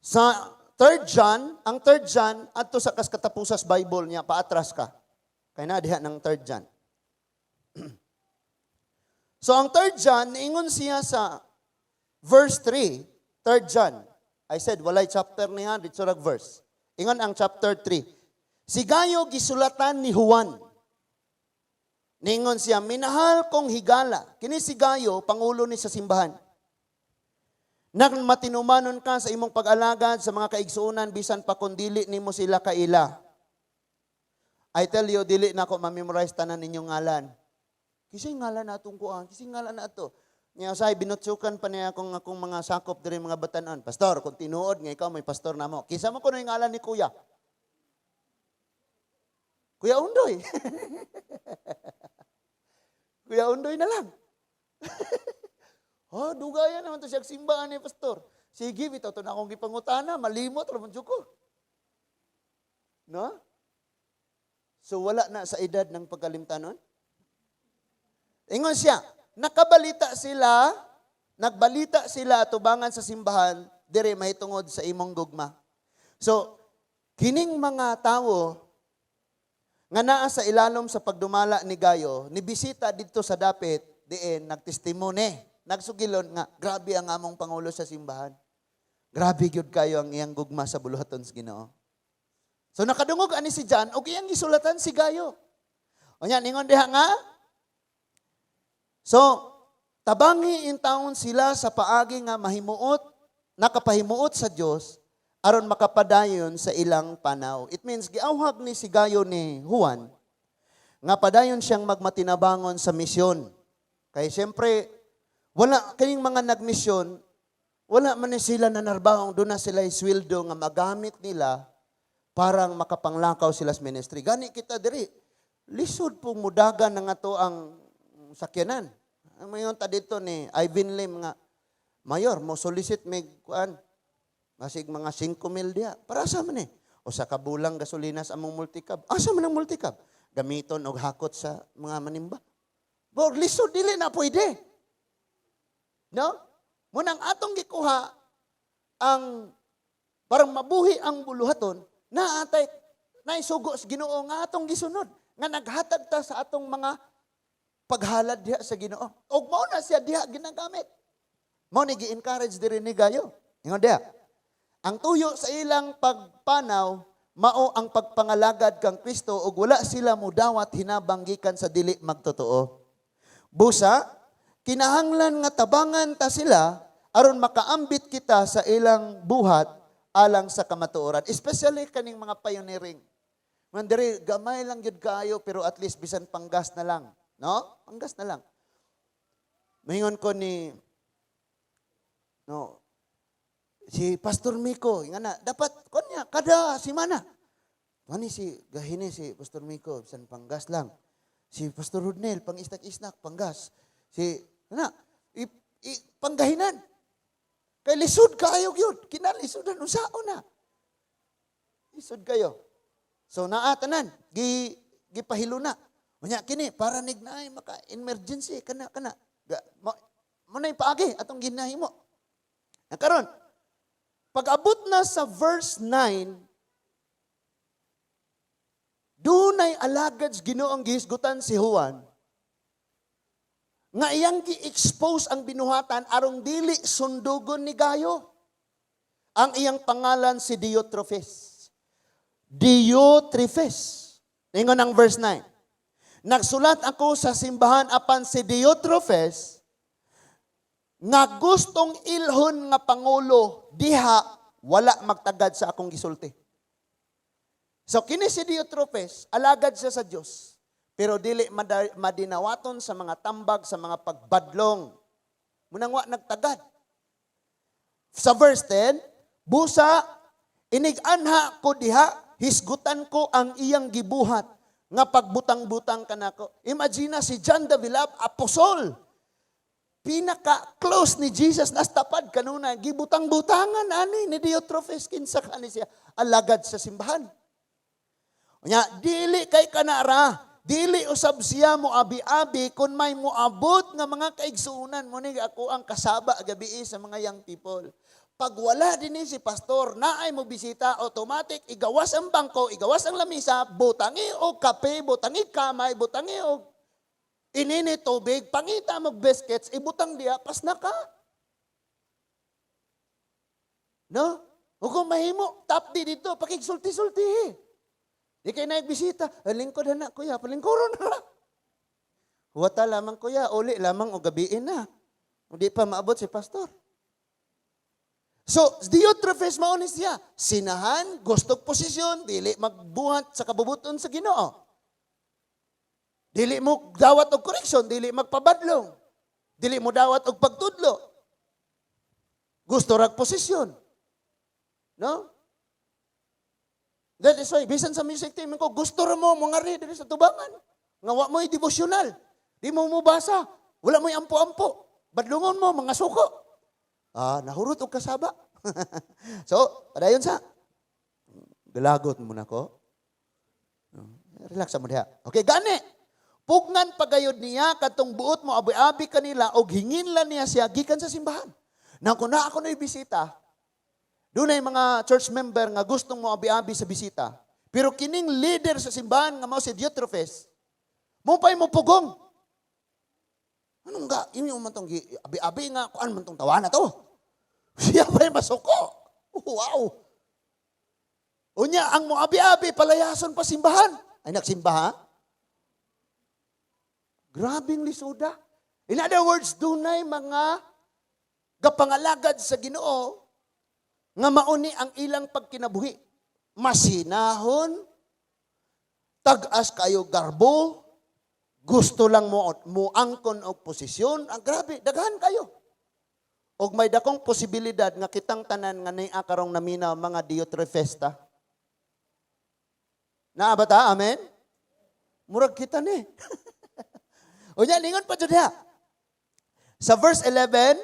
[SPEAKER 1] Sa third John, ang third John adto sa kas katapusas Bible niya, paatras ka. Kay na diha ng third John. So ang third John, niingon siya sa verse 3, third John. I said walay chapter niya, dito rag verse. Ingon ang chapter 3. Si Gayo gisulatan ni Juan. Ningon siya, "Minahal kong higala." Kini si Gayo, pangulo ni sa simbahan. "Nang matinumanon ka sa imong pag-alagad sa mga kaigsuonan bisan pa kung dili nimo sila kaila." I tell you, dili na ako ma-memorize tanan ninyong ngalan. Kisay ngalan na atong kuan, kisay ngalan na ato. Niya usay binutsukan pa niya akong mga sakop diri, mga batanon. "Pastor, kung tinuod nga ikaw may pastor namo. Kinsa mo kuno yung ngalan ni Kuya?" Kuya Undoy. Kuya Undoy na lang. "Oh, dugayan naman to siya simbaan ni pastor." Sige, bitaw to na akong gipangutana, malimot ra man jud ko. No? So wala na sa edad ng pagkalimtanon. Ingon siya, nakabalita sila, nagbalita sila atubangan sa simbahan dire mahitungod sa imong gugma. So, kining mga tawo nga naa sa ilalom sa pagdumala ni Gayo, ni bisita didto sa dapit, diin nagtestimony, nagsugilon nga grabe ang among pangulo sa simbahan. Grabe gyud kayo ang iyang gugma sa buluhaton sa Ginoo. So nakadungog ani si John og iyang gisulatan si Gayo. Unya ningon diha nga, so, tabangi intawon sila sa paagi nga mahimuot, nakapahimuot sa Dios aron makapadayon sa ilang panaw. It means giawhag ni si Gayo ni Juan nga padayon siyang magmatinabangon sa misyon. Kay siyempre wala kining mga nagmisyon, wala man ni sila nanarbahong doon na sila sweldo nga magamit nila parang makapanglakaw sila sa ministry. Gani kita diri, lisod pong mudagan na nga to ang sakyanan. Ang mayon ta dito ni Ivan Lim nga, "Mayor, mo solicit may kuan, masig mga 5 mil diya." Para sa man eh? O sa kabulang gasolina sa among multicab. Asa man ang multicab? Gamiton og hakot sa mga manimba. Bo, lisod, dili na pwede. No? Munang atong gikuha ang parang mabuhi ang buluhaton na atay naisugo sa Ginoo nga atong gisunod. Nga naghatag ta sa atong mga paghalad diha sa Ginoo. Og mao na siya diha ginagamit. Mao ni gi-encourage diri ni Gayo. Ingon diha. Ang tuyo sa ilang pagpanaw mao ang pagpangalagad kang Kristo ug wala sila mudawat hinabang gikan sa dili magtotoo. Busa, kinahanglan nga tabangan ta sila aron makaambit kita sa ilang buhat alang sa kamatuoran. Especially kaning mga pioneering. Man diri gamay lang gyud kaayo, pero at least bisan panggas na lang, no? Panggas na lang. Moingon ko ni, no, si Pastor Miko, nga na dapat kunya kada semana. Mani si gahini si Pastor Miko bisan panggas lang. Si Pastor Rudnel pang isnak-isnak panggas. Si na i, panggahinan. Kay lisod kaayo gyud, kinalisudan unsaon na. Lisod kayo. So naa tanan gipahilo na. Unya kini para nignaay maka emergency kana kana. Ga, mo na paagi atong ginahimo. Na karon pag-abot na sa verse 9, dunay alagad sa Ginoong gihisgutan si Juan nga iyang gi-expose ang binuhatan arong dili sundugon ni Gayo. Ang iyang pangalan si Diotrephes. Diotrephes. Ingon ang verse 9. "Nagsulat ako sa simbahan, apan si Diotrephes nga gustong ilhon nga pangulo diha wala magtagad sa akong gisulti." So kini si Diotrephes, alagad siya sa Dios. Pero dili madinawaton sa mga tambag, sa mga pagbadlong. Munang wa nagtagad. Sa verse 10, "Busa, inig-anha ko diha, hisgutan ko ang iyang gibuhat nga pagbutang-butang kanako." Imagine na si John Davilab, apostol. Pinaka-close ni Jesus, nastapad kanuna, gibutang-butangan ani ni Diotrephes, kinsa kani siya, alagad sa simbahan. Nya, dili kay kanara, dili usab siya mo abi-abi kung may moabot nga mga kaigsuonan. Mo ni ako ang kasaba gabi sa mga young people. Pag wala din si pastor, naay mo bisita, automatic, igawas ang bangko, igawas ang lamisa, butangi og kape, butangi kamay, butangi og inini tubig, pangita mo biscuits, ibutang diya, pas na ka. No? O kung mahimo, top di dito, pakigsulti-sulti. Di kay nagbisita, "Lingkod na kuya, palingkuron na ra. Wata lamang kuya, uli lamang o gabiin na. Hindi pa maabot si pastor." So, Diotrephes mao ni siya. Sinahan, gustog posisyon, dili magbuhat sa kabubuton sa Ginoo. Dili mo dawat og correction, dili magpabadlong. Dili mo dawat og pagtudlo. Gusto rag posisyon. No? That is why, bisan sa music team ko, gusto ra mo mga ri diri sa tubangan. Nga wa mo'y devotional. Di mo mo basa. Wala mo'y ampo-ampo. Badlungon mo, mga suko. Ah, nahurot og kasaba. So, padayon sa. Galagot mo na ko. Relax mo diha. Okay, gani. Pugnan pagayod niya katong buot mo abi-abi kanila og hinginlan niya siya gikan sa simbahan. Na kung na ako na bisita, dunay mga church member nga gustong mo abi-abi sa bisita. Pero kining leader sa simbahan nga mao si Diotrephes, mo pa'y mo pugong. "Anong ga? Inyo man tong abi-abi nga, kuan man tong tawana to." Siya pa'y masuko. Wow! Unya, ang mo abi-abi, palayason pa simbahan. Ay, nagsimba ha? Grabing lisuda. In other words, dunay mga gapangalagad sa Ginoo nga mauni ang ilang pagkinabuhi. Masinahon, tag-as kayo garbo, gusto lang mo muangkon og posisyon. Ang grabe, daghan kayo. Og may dakong posibilidad nga kitang tanan nga naa karong naminaw mga Diotrefesta. Naa ba ta? Amen? Murag kita ni. Unya, lingon pa jud ha. Sa verse 11,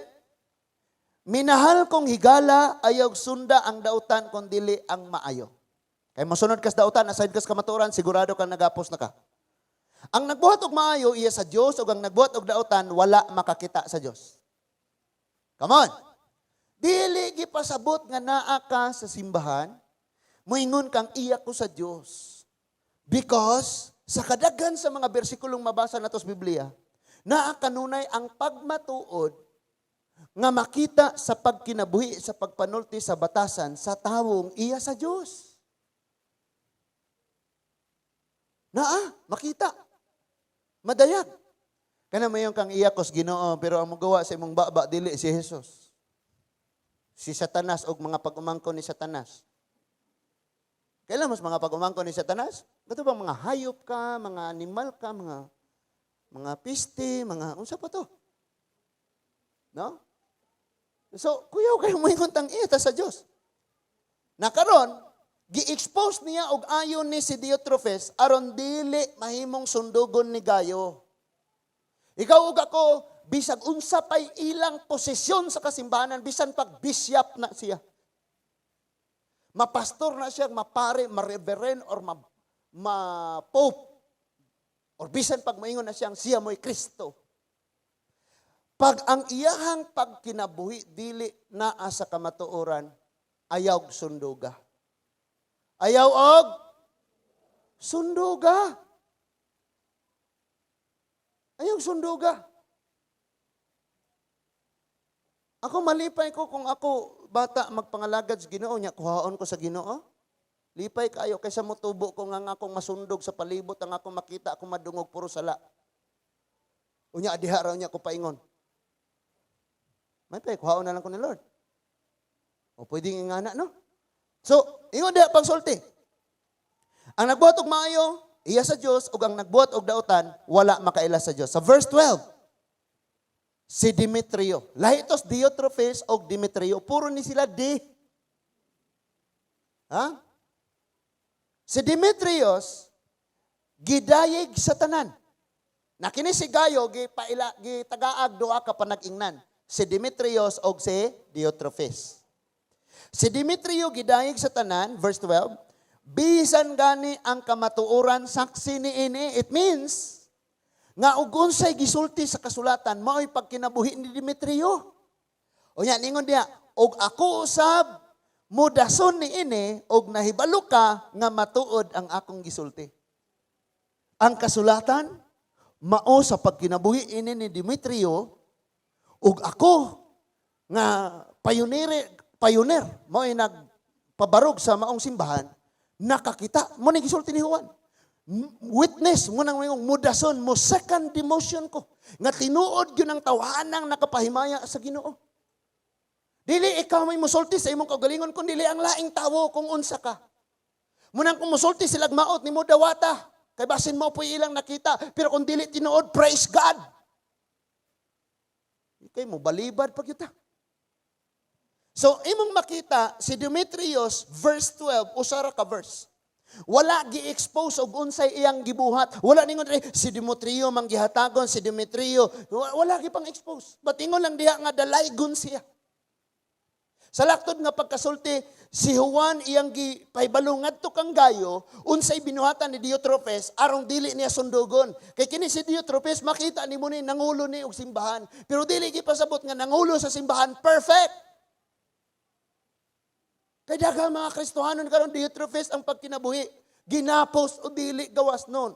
[SPEAKER 1] "Minahal kong higala, ayaw sunda ang dautan kung dili ang maayo." Kay mosunod kas dautan, aside kas kamatuoran, sigurado kang nagapos na ka. Ang nagbuhat og maayo iya sa Dios, ug ang nagbuhat og dautan wala makakita sa Dios. Come on. Dili gipasabot nga naa ka sa simbahan, moingon kang iya ko sa Dios. Because Sa kadaghan sa mga bersikulong mabasa nato sa Biblia, naa kanunay ang pagmatuod nga makita sa pagkinabuhi, sa pagpanulti sa batasan sa tawong iya sa Dios. Naa, makita. Madayag. Kana mayon kang iya kos Ginoo, pero ang mogawa sa imong baba dili si Jesus. Si Satanas og mga pag-umangkon ni Satanas. Kailan mas mga pag-umangkon ni Satanas? Kato bang mga hayop ka, mga animal ka, mga piste, mga unsa pa to? No? So, kuyaw kayo moingon tang iya ta sa Dios. Nakaron, gi-expose niya og ayon ni si Diotrephes aron dili mahimong sundugon ni Gayo. Ikaw ug ako, bisag unsa pay ilang posisyon sa kasimbahanan, bisan pag bishop na siya. Mapastor na siya, mapare, ma-reverend, or ma-pope. Or bisan pag maingon na siyang siya mo'y Kristo. Pag ang iyahang pagkinabuhi, dili naa sa kamatuoran, ayaw og sunduga. Ayaw og sunduga. Ayaw sunduga. Ako malipay ko kung ako bata magpangalagad sa Ginoo nya kuhaon ko sa Ginoo. Lipay kayo kaysa motubo ko nga ang akong masundog sa palibot, ang akong makita, akong madungog puro sala. Unya diha raw niya ko paingon. May pay kuhaon na lang ko ni Lord. O pwedeng ingana, no? So, ingon diha pagsulti. Ang nagbuhat og maayo, iya sa Dios, ug ang nagbuhat og dautan, wala makaila sa Dios. Sa verse 12, si Demetrio. Lahi tos Diotrephes og Demetrio, puro ni sila di. Ha? Si Demetrios gidayeg sa tanan. Na kini si Gayo gipaila gitagaag duha ka panag-ingnan. Si Demetrios og si Diotrephes. Si Demetrio gidayeg sa tanan, verse 12, bisan gani ang kamatuoran saksi niini. It means nga og unsay gisulti sa kasulatan mao'y pagkinabuhi ni Demetrio. Unya ningon diha, og ako usab mudason niini og nahibalo ka nga matuod ang akong gisulti. Ang kasulatan mao sa pagkinabuhi ini ni Demetrio, ug ako nga pioneer pioneer mao'y nagpabarog sa maong simbahan, nakakita mo ni gisulti ni Juan. Witness mo nang mayong mudason mo, second demotion ko nga tinuod gyud ang tawhanang nakapahimaya sa Ginoo. Dili ikaw may musulti sa imong kaugalingon, kun dili ang laing tawo kung unsa ka. Munang kung musulti sila maot nimo, dawata kay basin mo po'y ilang nakita, pero kung dili tinuod, praise God. Kay mo balibad pag yuta. So imong makita si Demetrius, verse 12, usara ka verse. Wala gi-expose og unsay iyang gibuhat. Wala ningon diri si Demetrio man gihatagon si Demetrio. Wala gi pang expose. But ingon lang diha nga dalaygon siya. Sa laktod nga pagkasulti, si Juan iyang gipahibalo ngadto kang Gayo unsay binuhatan ni Diotrephes arong dili niya sundugon. Kay kini si Diotrephes, makita nimo ni nangulo ni og simbahan. Pero dili gipasabot nga nangulo sa simbahan perfect. Kay daghang mga Kristohanon karon, Diotrephes ang pagkinabuhi, ginapos o dili gawas nun.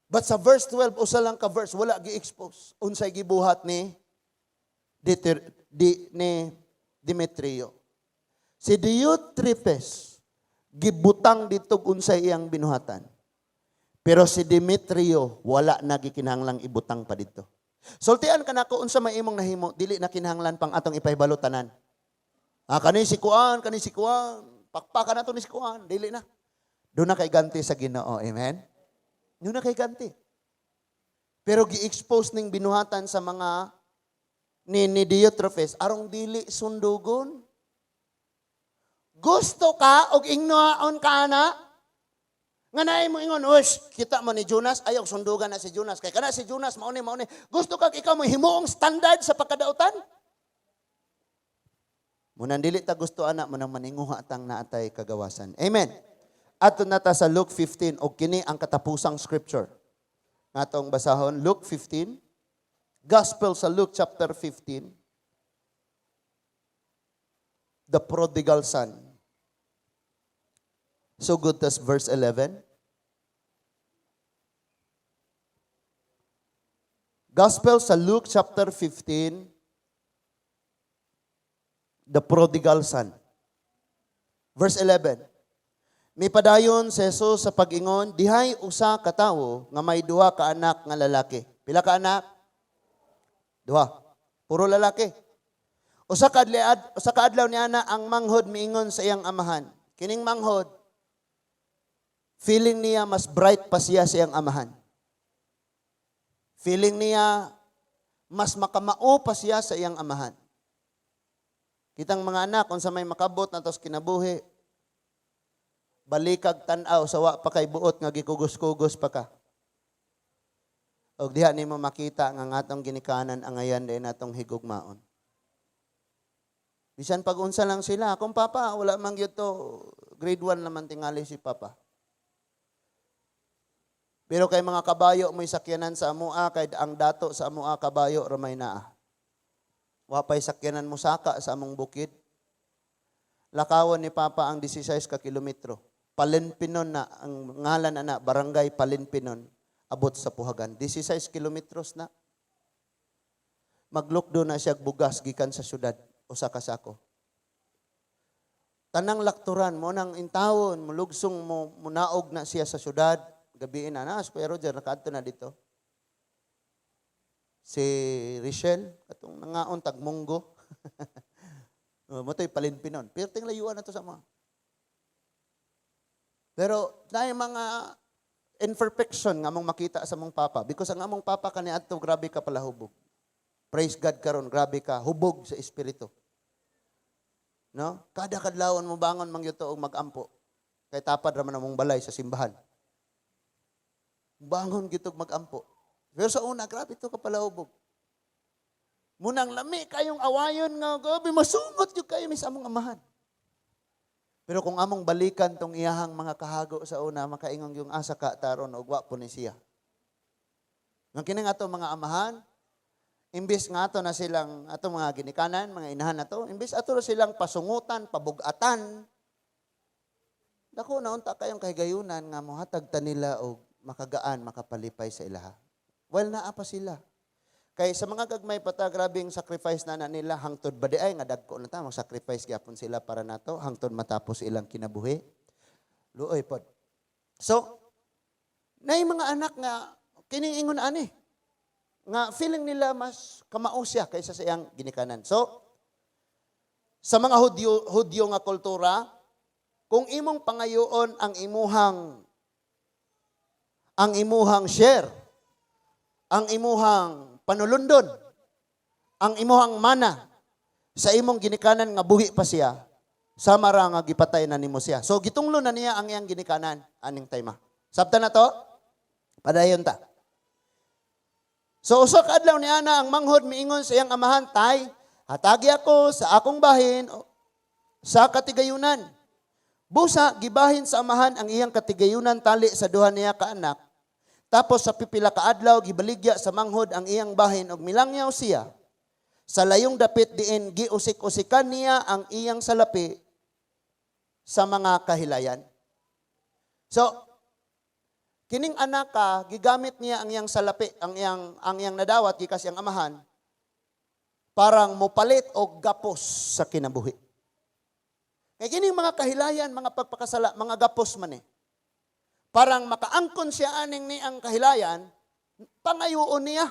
[SPEAKER 1] But sa verse 12, usa lang ka verse, wala gi-expose unsay gibuhat ni Diter, di, ni Demetrio. Si Diotrephes gibutang dito unsay iyang binuhatan. Pero si Demetrio, wala na gikinahanglang ibutang pa dito. Sultian ka nako unsa may imong nahimo, dili na kinahanglan pang atong ipahibalo tanan. Ah, kani si kuan, pakpakan nato ni si kuan, dili na. Doon na kay ganti sa Ginoo, amen? Doon na kay ganti. Pero gi-expose ning binuhatan sa mga ni Diotrephes arong dili sundugon. Gusto ka og ingnoon ka na? Nga naay mo ingon, "Ush, kita mo ni Jonas, ayaw sundugan na si Jonas. Kay kana si Jonas, mauni, mauni." Gusto ka ikaw mo himuong standard sa pagkadautan? Munang dili ta gusto ana, munang maninguha tang naatay kagawasan. Amen. Ato na ta sa Luke 15 og kini ang katapusang scripture. Atong basahon Luke 15. Gospel sa Luke chapter 15. The prodigal son. So good tas verse 11. Gospel sa Luke chapter 15, the prodigal son. Verse 11. Mipadayon si Jesus sa pag-ingon, "Dihay usa ka tawo nga may duha ka anak nga lalaki." Pila ka anak? Duha. Puro lalaki. Usa ka adlaw niana ang manghod miingon sa iyang amahan. Kining manghod, feeling niya mas bright pa siya sa iyang amahan. Feeling niya mas makamao pa siya sa iyang amahan. Kitang mga anak, kung sa may makabot na tos kinabuhi, balikag tan-aw sa wa pa kay buot nga gikugos-kugos pa ka. Og diha nimo makita nga ngatong ginikanan angayan din natong higugmaon. Bisan pag unsa lang sila, akong papa, wala man gyud to, grade 1 naman tingali si papa. Pero kay mga kabayo mo'y sakyanan sa amoa, kay ang dato sa amoa kabayo ramay naa. Wa pa'y sakyanan mo saka sa among bukid. Lakawon ni papa ang 16 ka kilometro. Palinpinon na, ang ngalan na na, Barangay Palinpinon, abot sa Puhagan. 16 kilometros na. Maglukdo na siya bugas gikan sa syudad, usa ka sako. Tanang lakturan mo nang intawon, mulugsong mo, munaog na siya sa syudad. Gabiin na na, si Kuya Roger, nakaadto na dito. Si Richelle, katong nangaon tag munggo. Oh, mo to'y Palinpinon. Perting layuan na to sa mga. Pero naay mga imperfection nga among makita sa among papa because ang among papa kaniadto grabe ka palahubog. Praise God, karon grabe ka hubog sa espiritu. No? Kada kadlawon mo bangon man gyud to og mag-ampo. Kay tapad ra man among balay sa simbahan. Bangon gyud og mag-ampo. Pero sa una, grabe to ka palahubog. Munang lami kayong awayon nga grabe masungot gyud kayo mi sa among amahan. Pero kung among balikan tong iyahang mga kahago sa una, makaingon yung asa ka taron og wa po ni siya. Nga kini nga ato mga amahan, imbis nga ato na silang ato mga ginikanan, mga inahan nato, imbis ato na silang pasungutan, pabugatan, dako na unta kayong kahigayunan nga mohatag ta nila og makagaan, makapalipay sa ilaha. Well, naa pa sila. Kay sa mga gagmay pa ta, grabing sacrifice na na nila hangtod ba di ay nga dagko na ta, mag-sacrifice gyapon sila para nato hangtod matapos ilang kinabuhi. Luoy pod. So, nay mga anak nga kining ingon ani nga feeling nila mas kamao siya kaysa sa iyang ginikanan. So, sa mga Hudyo nga kultura, kung imong pangayoon ang imuhang share, ang imuhang panulundon, ang imuhang mana sa imong ginikanan nga buhi pa siya, sama ra nga gipatay na nimo siya. So gitunglo na niya ang iyang ginikanan aning time. Sabta na to? Padayon ta. So usa ka adlaw niana ang manghod miingon sa iyang amahan, "Tay, hatagi ako sa akong bahin sa katigayunan." Busa gibahin sa amahan ang iyang katigayunan tali sa duha niya ka anak. Tapos sa pipila ka adlaw gibaligya sa manghod ang iyang bahin ug milangyaw siya. Sa layong dapit diin giusik-usikan niya ang iyang salapi sa mga kahilayan. So, kining anak ka, gigamit niya ang iyang salapi, ang iyang nadawat gikas iyang amahan, parang mopalit og gapos sa kinabuhi. Kay kining mga kahilayan, mga pagpakasala, mga gapos man eh. Parang makaangkon siya aning ni ang kahilayan, pangayoon niya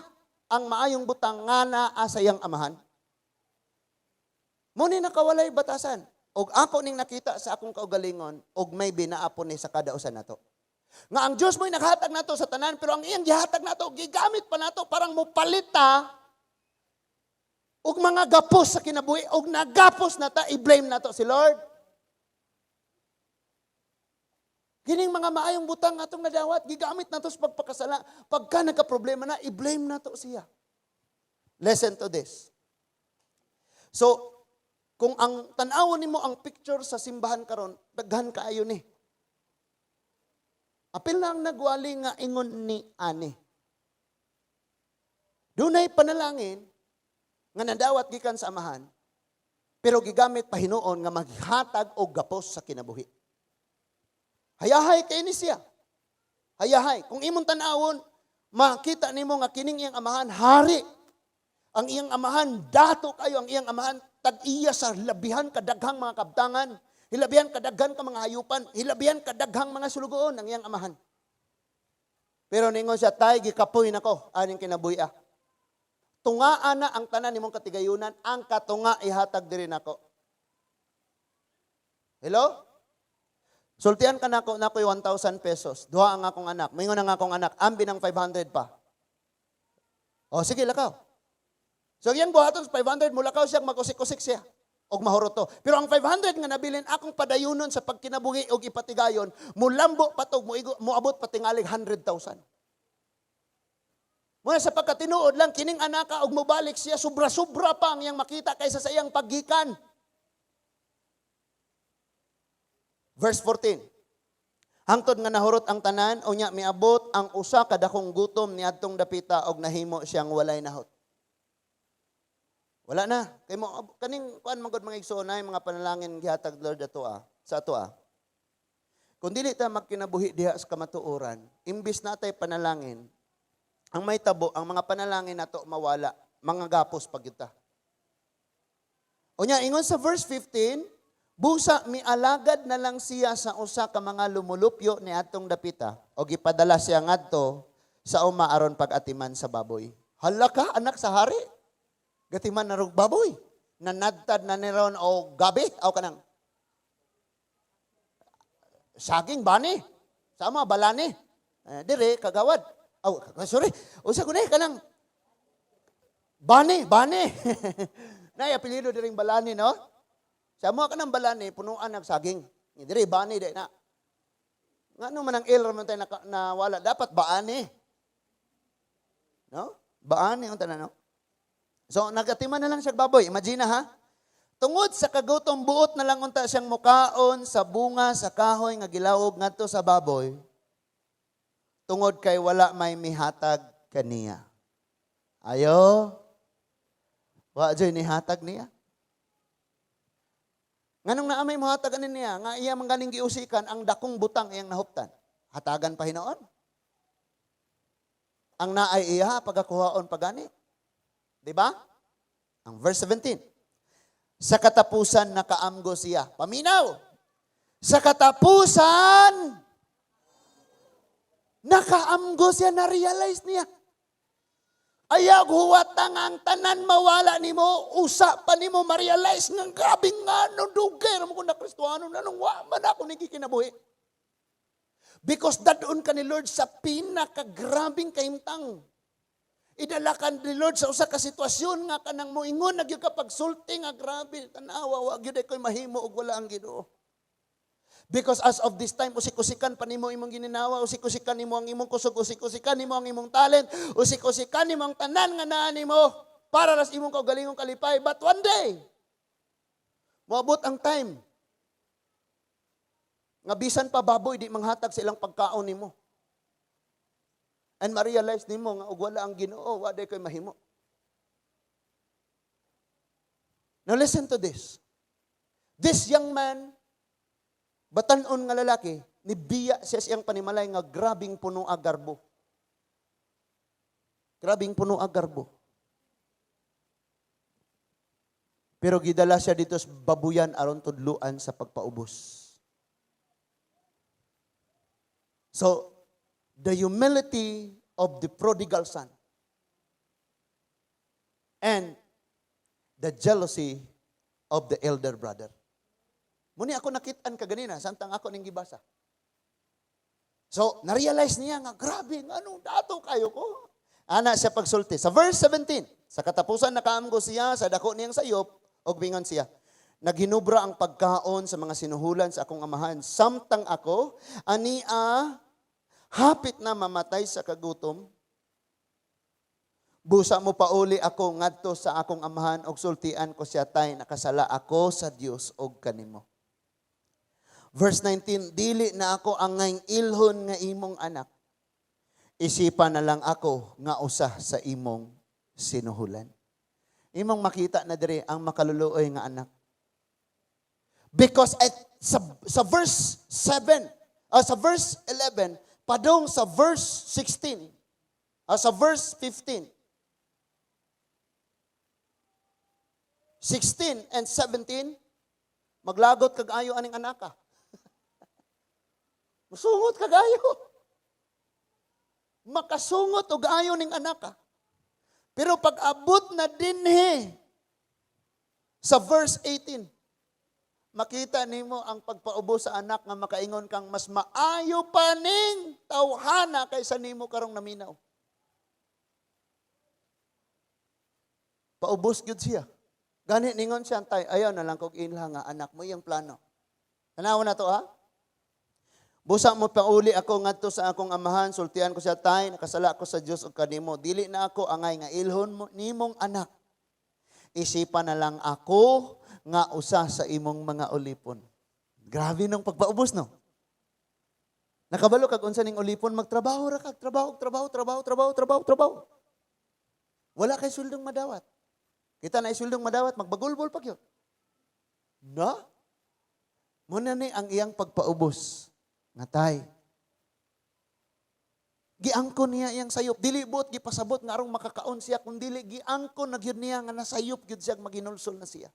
[SPEAKER 1] ang maayong butang nga naa sa iyang amahan. Muni nakawalay batasan. Og ako ning nakita sa akong kaugalingon, og may binaapo ni sa kada usa nato. Nga ang Diyos mo'y naghatag nato sa tanan, pero ang iyang gihatag nato, gigamit pa nato parang mopalita og mga gapos sa kinabuhi, og nagapos na ta, i-blame nato si Lord. Kining mga maayong butang atong nadawat, gigamit nato sa pagpakasala. Pagka nagka-problema na, i-blame nato siya. Listen to this. So, kung ang tan-awon nimo ang picture sa simbahan karon, daghan kaayo ni. Apil na ang nagwali nga ingon ni ani. Dunay panalangin nga nadawat gikan sa amahan, pero gigamit pa hinuon nga maghatag og gapos sa kinabuhi. Hayahay kay ni siya. Hayahay. Kung imong tan-awon, Makita nimo nga kining iyang amahan hari. Ang iyang amahan dato kayo, ang iyang amahan tag-iya sa labihan kadaghang mga kabtangan, hilabihan kadaghan ka mga hayupan, hilabihan kadaghang mga sulugoon ang iyang amahan. Pero ningon siya, "Tay, gikapoy nako aning kinabuhi. Tungaa na ang tanan nimong katigayunan, ang katunga ihatag diri nako." Hello? Sultian ka nako na ako'y 1,000 pesos. Duha ang akong anak. Mingon ang akong anak, "Ambi ng 500 pa." O sige, lakaw. So iyang buhaton sa 500, mulakaw siya, mag-usik-usik siya og mahurot to. Pero ang 500 nga nabilin akong padayunon sa pagkinabuhi og ipatigayon, mulambo pa to, muigo, muabot pa tingalig 100,000. Muna sa pagkatinuod lang, kining anaka og mobalik siya, sobra-sobra pa ang iyang makita kaysa sa iyang paggikan. Verse 14. Hangtod nga nahurot ang tanan, unya miabot ang usa ka dakong gutom niadtong dapita og nahimo siyang walay nahot. Wala na. Kay mo kaning kuan man gud, mga igsoon, ay mga panalangin gihatag Lord ato sa ato ah. Kung dili ta magkinabuhi diha sa kamatuoran, imbis natay panalangin, ang may tabo, ang mga panalangin nato mawala, mga gapos pag ta. Unya ingon sa verse 15, busa mialagad na lang siya sa usa ka mga lumulupyo ni atong dapita o gipadala siya ngadto sa uma aron pag-atiman sa baboy. Hala ka, anak sa hari. Gatiman na rog baboy. Nanadtad na ni ron o gabi, aw kanang saging bani. Sama balani. Eh, dire kagawad. Aw, sorry. Usa ko ni kanang bani, bani. Nay apelyido diring balani, no? Sa mo kanang balani punuan ng saging. Dire bani di na. Ngano man ang L man tayo nawala, dapat baani. No? Baani ang tanan, no? So nagatiman na lang siya baboy. Imagine na ha. Tungod sa kagutom, buot na lang unta siyang mukaon sa bunga sa kahoy nga gilawog ngadto sa baboy. Tungod kay wala may mihatag kaniya. Ayo. Wa joy nihatag niya. Nganong naa may mohatag ani niya nga iya man ganing giusikan ang dakong butang iyang nahuptan? Hatagan pa hinoon. Ang naay iya pagakuhaon pagani. Di ba? Ang verse 17. Sa katapusan nakaamgo siya. Paminaw. Sa katapusan nakaamgo siya, na-realize niya. Ayaw huwat ang tanan mawala nimo, usa pa nimo ma-realize nga grabe nga no dugay ra mo ko na Kristohano na nung wa man ako nagkikinabuhi. Because dadon ka ni Lord sa pinakagrabing kahimtang. Idala ka ni Lord sa usa ka sitwasyon nga kanang moingon na gyud ka pagsulti nga grabe, tanawa, wa gyud ko'y mahimo og wala ang Ginoo. Because as of this time, usik-usikan pa nimo imong gininawa, usik-usikan nimo ang imong kusog, usik-usikan nimo ang imong talent, usik-usikan nimo ang tanan nga naa nimo para ras imong kaugalingong kalipay. But one day, moabot ang time nga bisan pa baboy di manghatag sa ilang pagkaon nimo. And ma-realize nimo nga og wala ang Ginoo, wa day koy mahimo. Now listen to this. This young man, batanon nga lalaki, nibiya siya siyang panimalay nga grabing puno garbo. Grabing puno garbo. Pero gidala siya dito sa babuyan aron tudluan sa pagpaubos. So, the humility of the prodigal son and the jealousy of the elder brother. Muni ako nakitaan kaganina, samtang ako ning gibasa. So, na-realize niya nga, grabe, nga anong dato kayo ko. Ana siya pagsulti. Sa verse 17, sa katapusan nakaamgo siya sa dako niyang sayop, og bingon siya, "Naghinubra ang pagkaon sa mga sinuhulan sa akong amahan. Samtang ako, ania, hapit na mamatay sa kagutom. Busa mo pauli ako ngadto sa akong amahan og sultian ko siya, 'Tay, nakasala ako sa Dios og kanimo.'" Verse 19, "Dili na ako angay ilhon nga imong anak. Isipan na lang ako nga usa sa imong sinuhulan." Imong makita na diri ang makaluluoy nga anak. Because sa verse 7, sa verse 11, padung sa verse 16, Sa verse 15, 16 and 17, maglagot kag ayo aning anaka. Musungot kag ayo. Makasungot og ayo ning anaka. Pero pag abot na dinhi sa verse 18, makita nimo ang pagpaubos sa anak nga makaingon kang mas maayo pa ning tawhana kaysa nimo karong naminaw. Paubos gyud siya. Gani ningon siya, "Tay, ayaw na lang kog inla nga anak mo iyang plano." Tanawa na to, ha? "Busa mo pauli ako ngadto sa akong amahan, sultian ko siya, 'Tay, nakasala ko sa Dios ug kanimo. Dili na ako angay nga ilhon mo nimong anak. Isipan na lang ako nga usa sa imong mga ulipon.'" Grabe nung pagpaubos, no? Nakabalo kag unsa ning ulipon, magtrabaho ra kag trabaho, trabaho, trabaho, trabaho, trabaho, trabaho. Wala kay suldong madawat. Kita na suldong madawat, magbagulbol pa gyud. Na? Muna ni ang iyang pagpaubos. Nga, "Tay." Giangkon niya iyang sayop. Dili buot gipasabot nga arong makakaon siya, kun dili giangkon na gyud niya nga nasayop gyud siya, maginulsol na siya.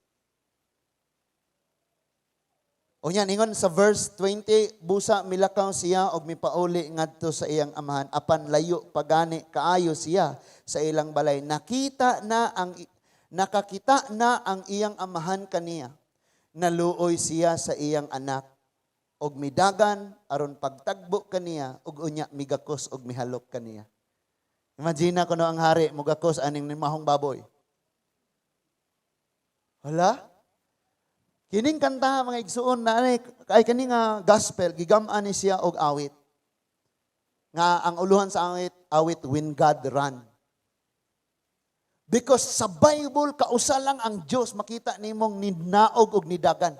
[SPEAKER 1] Unya ningon sa verse 20, busa milakaw siya og mipauli ngadto sa iyang amahan, apan layo pagani kaayo siya sa ilang balay. Nakita na ang nakakita na ang iyang amahan kaniya. Naluoy siya sa iyang anak og midagan aron pagtagbo kaniya ug unya migakos og mihalok kaniya. Imagine na kuno ang hari mugakos aning mahong baboy. Hala? Kining kanta, mga igsuon, na ay kani nga gospel gigam-an ni siya og awit. Nga ang uluhan sa awit, awit "When God Ran." Because sa Bible, kausa lang ang Dios makita nimong ninaog og nidagan.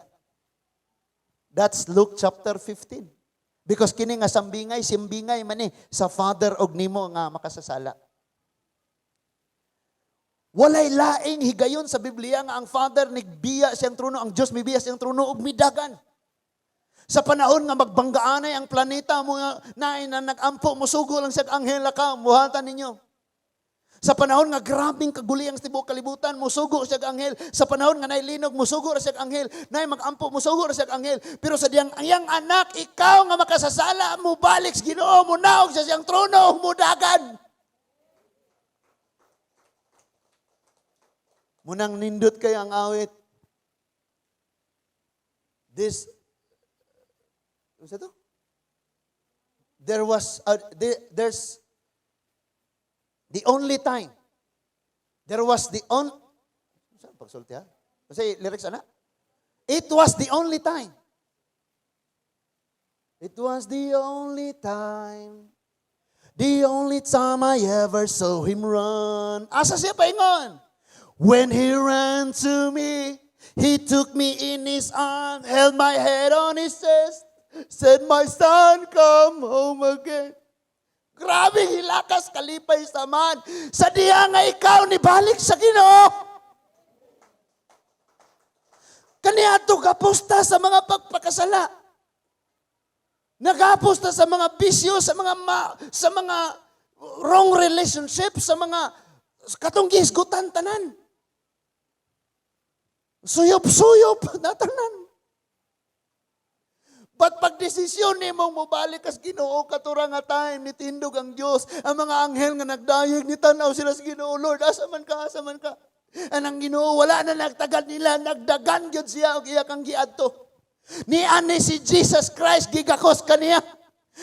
[SPEAKER 1] That's Luke chapter 15. Because kini nga sambingay, simbingay man ni sa Father og nimo nga makasasala. Walay laing higayon sa Biblia nga ang Father nigbiya siyang trono, ang Dios mibiya siyang trono ug midagan. Sa panahon nga magbanggaanay ang planeta mo na na nag-ampo, musugo lang siya anghel ka, muhatan ninyo. Sa panahon nga grabing kaguli ang tibuok kalibutan, musugo siya anghel. Sa panahon nga nailinog, musugo ra siya anghel. Nay mag-ampo, musugo ra siya anghel. Pero sa diyang iyang anak, ikaw nga makasasala, mubalik sa Ginoo, munaog sa siyang trono, mudagan. Munang nindot kay ang awit. This, ano to? There's the only time. There was the on, saan pagsulti ha? Kasi lyrics ana? It was the only time. It was the only time. The only time I ever saw him run. Asa siya paingon? When he ran to me, he took me in his arms, held my head on his chest, said, "My son, come home again." Grabe hilakas kalipay sa man. Sa diya nga ikaw ni balik sa Ginoo. Kaniadto gapos ta sa mga pagpakasala. Nagapos ta sa mga bisyo, sa mga wrong relationship, sa mga katong gihisgutan tanan. Suyop-suyop na tanan. But pag desisyon nimo mobalik kas Ginoo katura nga time nitindog ang Dios, ang mga anghel nga nagdayeg ni tan-aw sila sa Ginoo, "Lord, asa man ka, asa man ka?" An ang Ginoo wala na nagtagad nila, nagdagan gyud siya og iya kang giadto. Ni ani si Jesus Christ gigakos kaniya.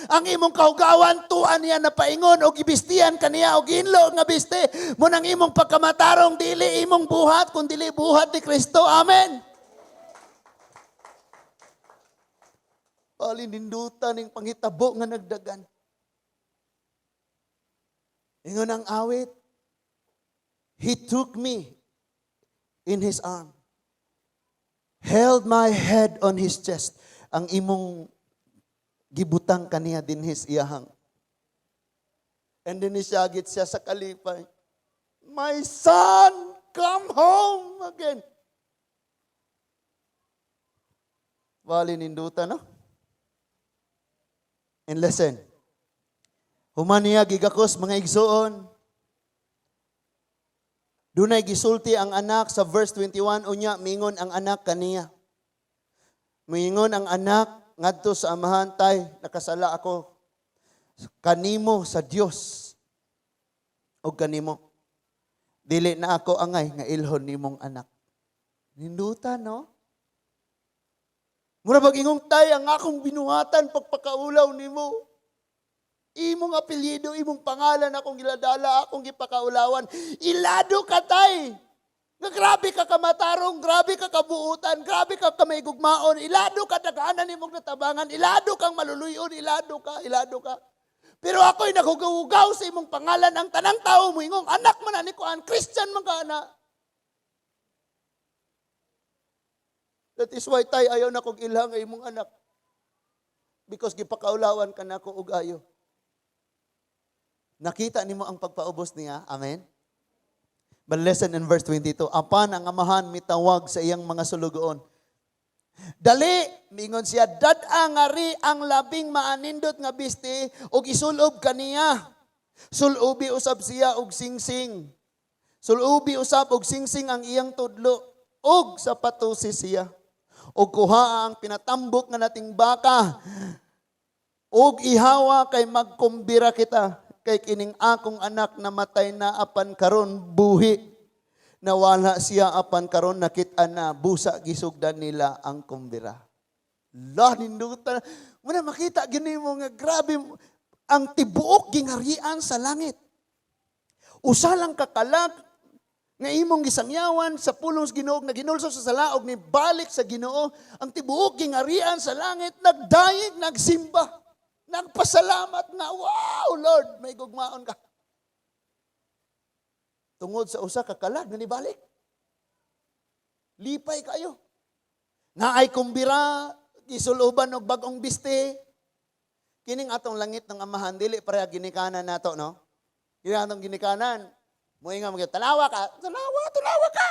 [SPEAKER 1] Ang imong kahugawan tuan niya na paingon og gibistihan kaniya og hinlo nga biste. Mo nang imong pagkamatarong dili imong buhat kun dili buhat ni Kristo. Amen. Palindutan ning panghitabo nga nagdagan. Ingon ang awit, "He took me in His arm, held my head on His chest." Ang imong gibutang kaniya dinhis iyahang. And then nisagit siya sa kalipay. "My son, come home again." Bali nindutan, no? And listen, Human niya gigakos, mga igsuon. Dunay gisulti ang anak sa verse 21, unya mingon ang anak kaniya. Mingon ang anak ngadto sa amahan, "Tay, nakasala ako kanimo, sa Dios og kanimo. Dili na ako angay nga ilhon nimong anak." Ninduta, no? Mura bag ingong, "Tay, ang akong binuhatan, pagpakaulaw nimo. Imong apelyido, imong pangalan akong giladala, akong gipakaulawan. Ilado ka, Tay. Nga grabe ka kamatarong, grabe ka kabuutan, grabe ka kamaigugmaon, ilado ka daghanan nimong natabangan, ilado kang maluluyon, ilado ka, ilado ka. Pero ako'y naghugaw sa imong pangalan, ang tanang tao mo ingong anak man ani kuan, Christian man ka ana. That is why, Tay, ayaw na kong ilha nga imong anak. Because gipakaulawan ka nako og ayo." Nakita nimo ang pagpaubos niya? Amen? But listen in verse 22, apan ang amahan mitawag sa iyang mga sulugoon. "Dali," mingon siya, "dad-a ngari ang labing maanindot nga bisti ug isulob kaniya. Sulubi usab siya og singsing. Sulubi usab og singsing ang iyang tudlo ug sapatusi siya. Ug kuha ang pinatambok nga nating baka ug ihawa kay magkumbira kita, kay kining akong anak namatay na apan karon buhi. Nawala siya apan karon nakit-an na. Busa gisugdan nila ang kumbira." La, ninduta. Muna makita gini mo nga grabe ang tibuok gingarian sa langit. Usa lang kakalag nga imong gisangyawan sa pulong sa Ginoo, nga ginulso sa sala og nibalik sa Ginoo, ang tibuok gingarian sa langit nagdayeg, nagsimba, nagpasalamat nga, "Wow, Lord, may gugmaon ka." Tungod sa usa ka kalag nga nibalik. Lipay kayo. Naay kumbira, gisuloban og bag-ong biste. Kining atong langit ng Amahan dili pareha ginikanan nato, no? Kini atong ginikanan. Moinga mo, "Tanawa ka, tanawa, tanawa ka.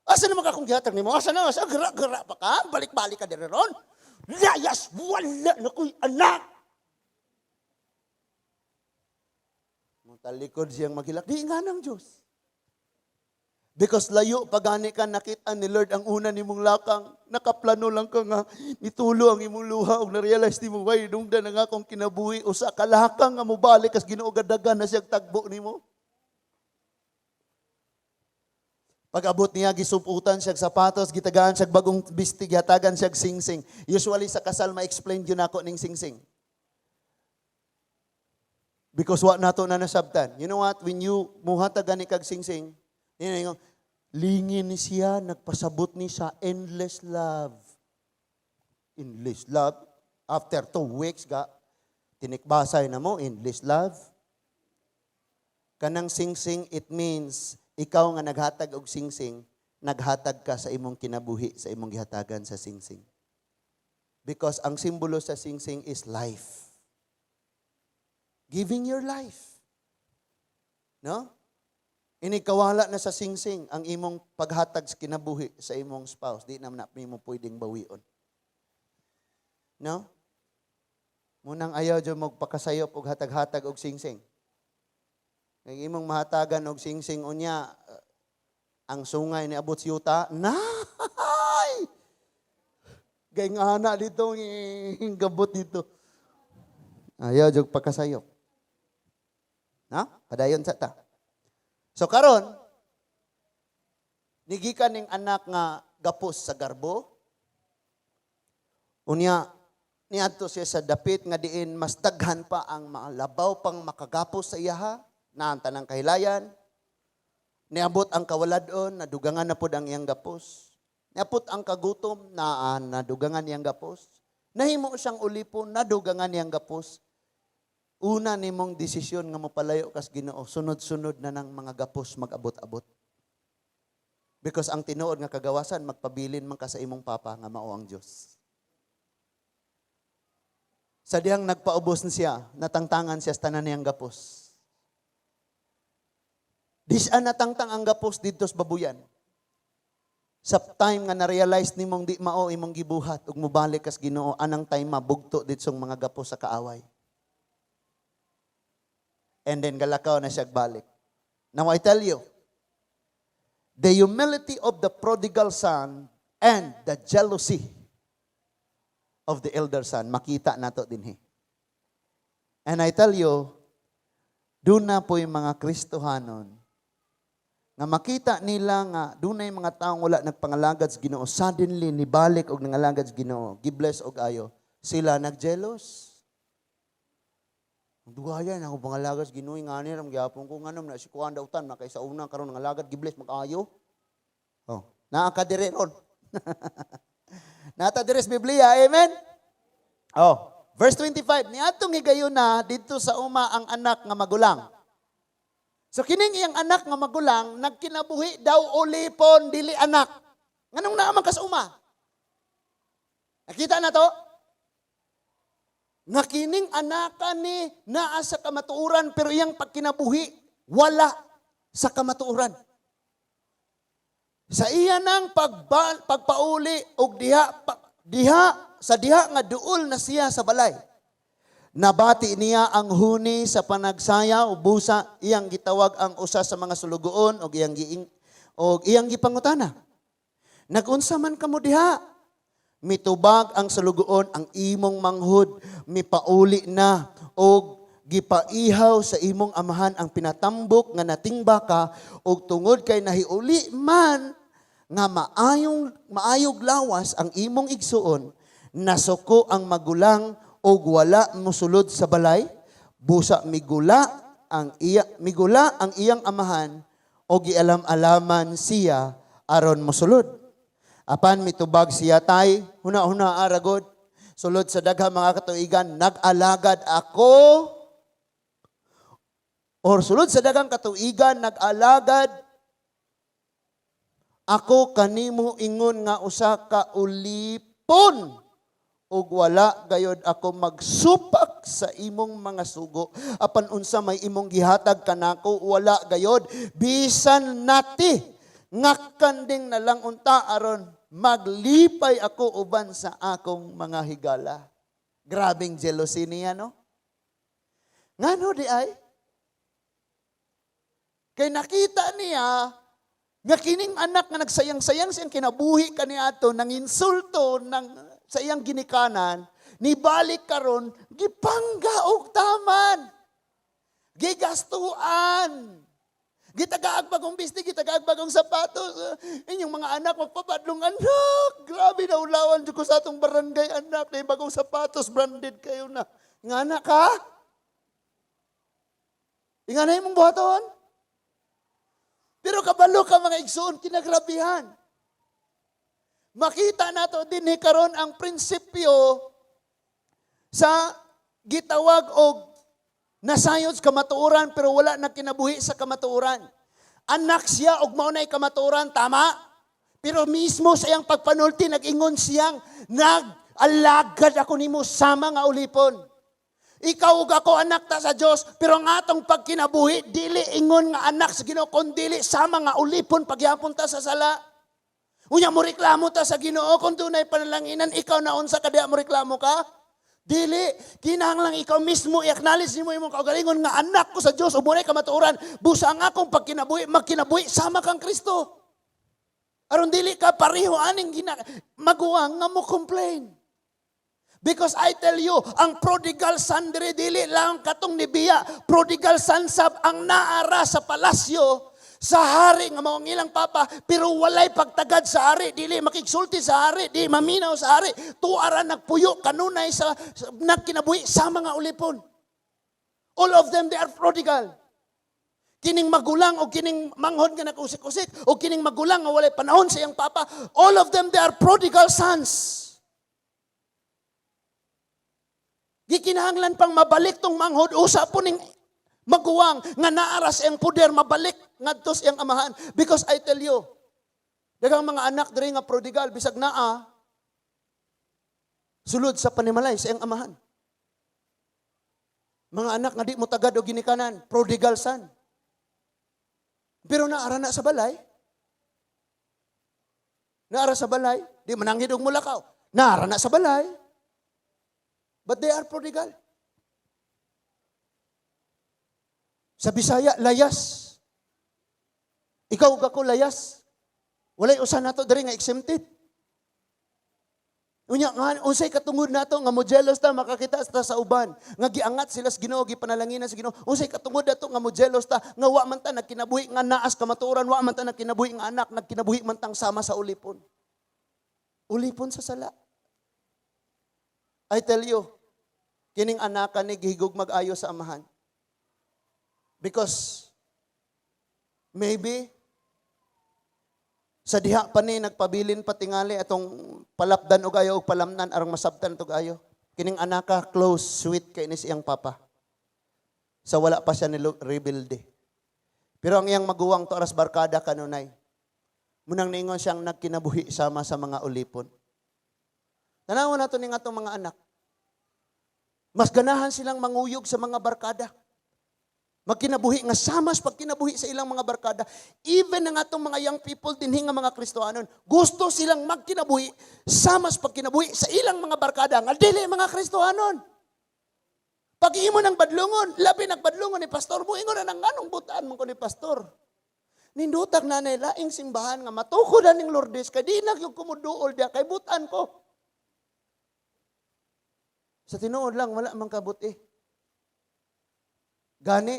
[SPEAKER 1] Asa naman ka kung gihatag nimo? Asa na? Asa gara-gara pa ka? Balik-balik ka diri ron. Layas, wala na ko'y anak." Talikod siyang maghilak. Di nga ng Diyos. Because layo pa gani ka nakita ni Lord ang una nimong lakang. Nakaplano lang ka nga nitulo ang imong luha ug na-realize nimo, "Way dungdan na nga akong kinabuhi." Usa ka lakang nga mobalik kas Ginoo, gadagan na siyang tagbo nimo. Pag-abot niya, gisuputan siya sapatos, gitagaan siya bagong bisti, gihatagan siya singsing. Usually sa kasal, ma-explain yun ako ning singsing. Because wa nato na nasabtan. You know what? When you muhatag gani kag singsing, yun yung, lingin ni siya, nagpasabot ni sa endless love. Endless love. After 2 weeks, ga, tinikbasay na mo, endless love. Kanang singsing, it means, ikaw nga naghatag og singsing, naghatag ka sa imong kinabuhi, sa imong gihatagan sa singsing. Because ang simbolo sa singsing is life. Giving your life. No? Inikawala na sa singsing ang imong paghatag sa kinabuhi sa imong spouse. Di naman na mo pwedeng bawion. No? Munang ayaw dyan magpakasayop og hatag-hatag og singsing. Kay imong mahatagan og singsing unya, ang sungay ni abot siyuta, nay! Gay nga na dito, gabot dito. Ayaw jud pagkasayop. Na? Padayon sa ta. So karon, nigikan ning anak nga gapos sa garbo. Unya, niadto siya sa dapit nga diin mas daghan pa ang labaw pang makagapos sa iyaha, na ang tanang kahilayan. Niabot ang kawaladon, nadugangan na pod ang iyang gapos. Niabot ang kagutom, na nadugangan iyang gapos. Nahimo siyang ulipon, nadugangan iyang gapos. Una nimong desisyon nga mopalayo kas Ginoo, sunod-sunod na ng mga gapos mag-abot-abot. Because ang tinuod nga kagawasan, magpabilin man ka sa imong papa nga mao ang Dios. Sa dihang nagpaubos na siya, natangtangan siya sa tanan niyang gapos. Di siya natangtang ang gapos didto sa babuyan. Sa time nga na-realize nimong di mao imong gibuhat ug mobalik kas Ginoo, anang time mabugto ditsong mga gapos sa kaaway. And then galakaw na siya balik. Now I tell you, the humility of the prodigal son and the jealousy of the elder son, makita nato dinhi. And I tell you, duna poy mga Kristohanon nga makita nila nga dunay mga taong wala nagpangalagad sa Ginoo, suddenly nibalik og nangalagad sa Ginoo, gibless og ayo, sila nagjealous. "Dugayan ako pangalagad sa Ginoo, ngani ra gyapon ko, nganom na si kuan dautan na kay sa una, karon nangalagad, gibless mag-ayo." Oh, naa ka diri ron. Naa ta diri sa Biblia, amen? Oh, verse 25, niadtong higayuna didto sa uma ang anak nga magulang. So kining iyang anak nga magulang nagkinabuhi daw ulipon, dili anak. Nganong naa man ka sa uma? Nakita na to? Nga kining anaka ni naa sa kamatuoran pero iyang pagkinabuhi wala sa kamatuoran. Sa iya nang pagpauli og diha pa, diha sa diha nga duol na siya sa balay. Nabati niya ang huni sa panagsayaw, busa iyang gitawag ang usa sa mga sulugoon og iyang gipangutana. "Nagunsa man kamo diha?" Mitubag ang sulugoon, "Ang imong manghud mipauli na og gipaihaw sa imong amahan ang pinatambok nga nating baka og tungod kay nahiuli man nga maayong maayog lawas ang imong igsuon." Nasuko ang magulang og wala mosulod sa balay. Busa migula ang iyang amahan og gialam-alaman siya aron mosulod. Apan mitubag siya, "Tay, huna-huna aragod. Sulod sa daghang mga katuigan, nag-alagad ako or sulod sa daghang katuigan, nag-alagad ako kanimo ingon nga usa ka ulipon ug wala gayod ako magsupak sa imong mga sugo. Apan unsa may imong gihatag kanako, wala gayod, bisan nati nga kanding na lang unta aron maglipay ako uban sa akong mga higala." Grabing jealousy niya, no? Ngano di ay? Kay nakita niya nga kining anak nga nagsayang-sayang siyang kinabuhi kaniadto, nanginsulto ng sa iyang ginikanan, nibalik karon, gipangga og taman. Gigastuan. Gitagaag bagong bistig, gitagaag bagong sapatos. Inyong mga anak magpabadlong, "Anak, grabe na ulawan ko sa atong barangay, anak, na bagong sapatos, branded kayo na." Nga anak ka? Ingana imong buhaton? Pero kabalo ka, mga igsoon, kinagrabihan. Makita nato din karon ang prinsipyo sa gitawag og nasayod sa kamatuoran pero wala na kinabuhi sa kamatuoran. Anak siya og mao na'y kamatuoran, tama? Pero mismo sa iyang pagpanulti, nag-ingon siyang, "Nag-alagad ako nimo sama nga ulipon." Ikaw ug ako, anak ta sa Dios, pero ang atong pagkinabuhi dili ingon nga anak sa Ginoo kun dili sama nga ulipon pagyapon ta sa sala. Unya mo reklamo ta sa Ginoo kung dunay panalanginan, ikaw na unsa ka diha mo reklamo ka? Dili, kinahanglan ikaw mismo i-acknowledge nimo imong kaugalingon nga anak ko sa Dios ug mao kamatuoran. Busa ang akong pagkinabuhi magkinabuhi sama kang Kristo. Aron dili ka pareho aning maguwang nga mo complain. Because I tell you, ang prodigal son diri dili lang katong nibiya. Prodigal son sab ang naara sa palasyo sa hari nga mao ang ilang papa, pero walay pagtagad sa hari, dili makigsulti sa hari, di maminaw sa hari, tuara nagpuyo kanunay sa nagkinabuhi sa mga ulipon. All of them, they are prodigal. Kining magulang o kining manghod nga nag-usik-usik o kining magulang nga walay panahon sa iyang papa, all of them, they are prodigal sons. Gikinahanglan pang mabalik tong manghod, usa po ning maguwang nga naara sa iyang poder mabalik ngadto sa iyang amahan. Because I tell you, daghang mga anak diri nga prodigal bisag naa sulod sa panimalay sa iyang amahan. Mga anak nga di mo tagad og ginikanan, prodigal son. Pero naara na sa balay. Naara sa balay, di mananghid og mulakaw. Naara na sa balay. But they are prodigal. Sa Bisaya, layas. Ikaw ug ako, layas. Walay usa nato diri nga exempted. Unya nga unsay katungod nato nga mo jealous ta makakita ta sa uban nga giangat sila sa Ginoo, gipanalanginan sa Ginoo? Unsay katungod nato nga mo jealous ta nga wa man ta nagkinabuhi nga naas kamatuoran, wa man ta nagkinabuhi nga anak, nagkinabuhi man tang sama sa ulipon? Ulipon sa sala. I tell you, kining anaka ni gihigog mag-ayo sa amahan. Because maybe sa diha pa ni nagpabilin pa tingali atong palapdan og ayo og palamnan aron masabtan tog ayo. Kining anaka, close, sweet kay ni siyang papa. Sa wala pa siya ni rebelde. Pero ang iyang maguwang to aras barkada kanunay. Munang niingon siyang nagkinabuhi sama sa mga ulipon. Tanawa nato ning atong mga anak. Mas ganahan silang manguyog sa mga barkada. Magkinabuhi nga samas pagkinabuhi sa ilang mga barkada. Even ang atong mga young people dinhi nga mga Kristohanon, gusto silang magkinabuhi samas pagkinabuhi sa ilang mga barkada nga dili mga Kristohanon. Pag imo ng badlungon, labi nagbadlungon ni pastor mo, ingon na nang anong butaan mo ko ni pastor. Nindutag na laing simbahan nga matukod na ning Lourdes kay di na gyud kumuduol diya kay butan ko. Sa tinuod lang, wala man kabuti. Gani,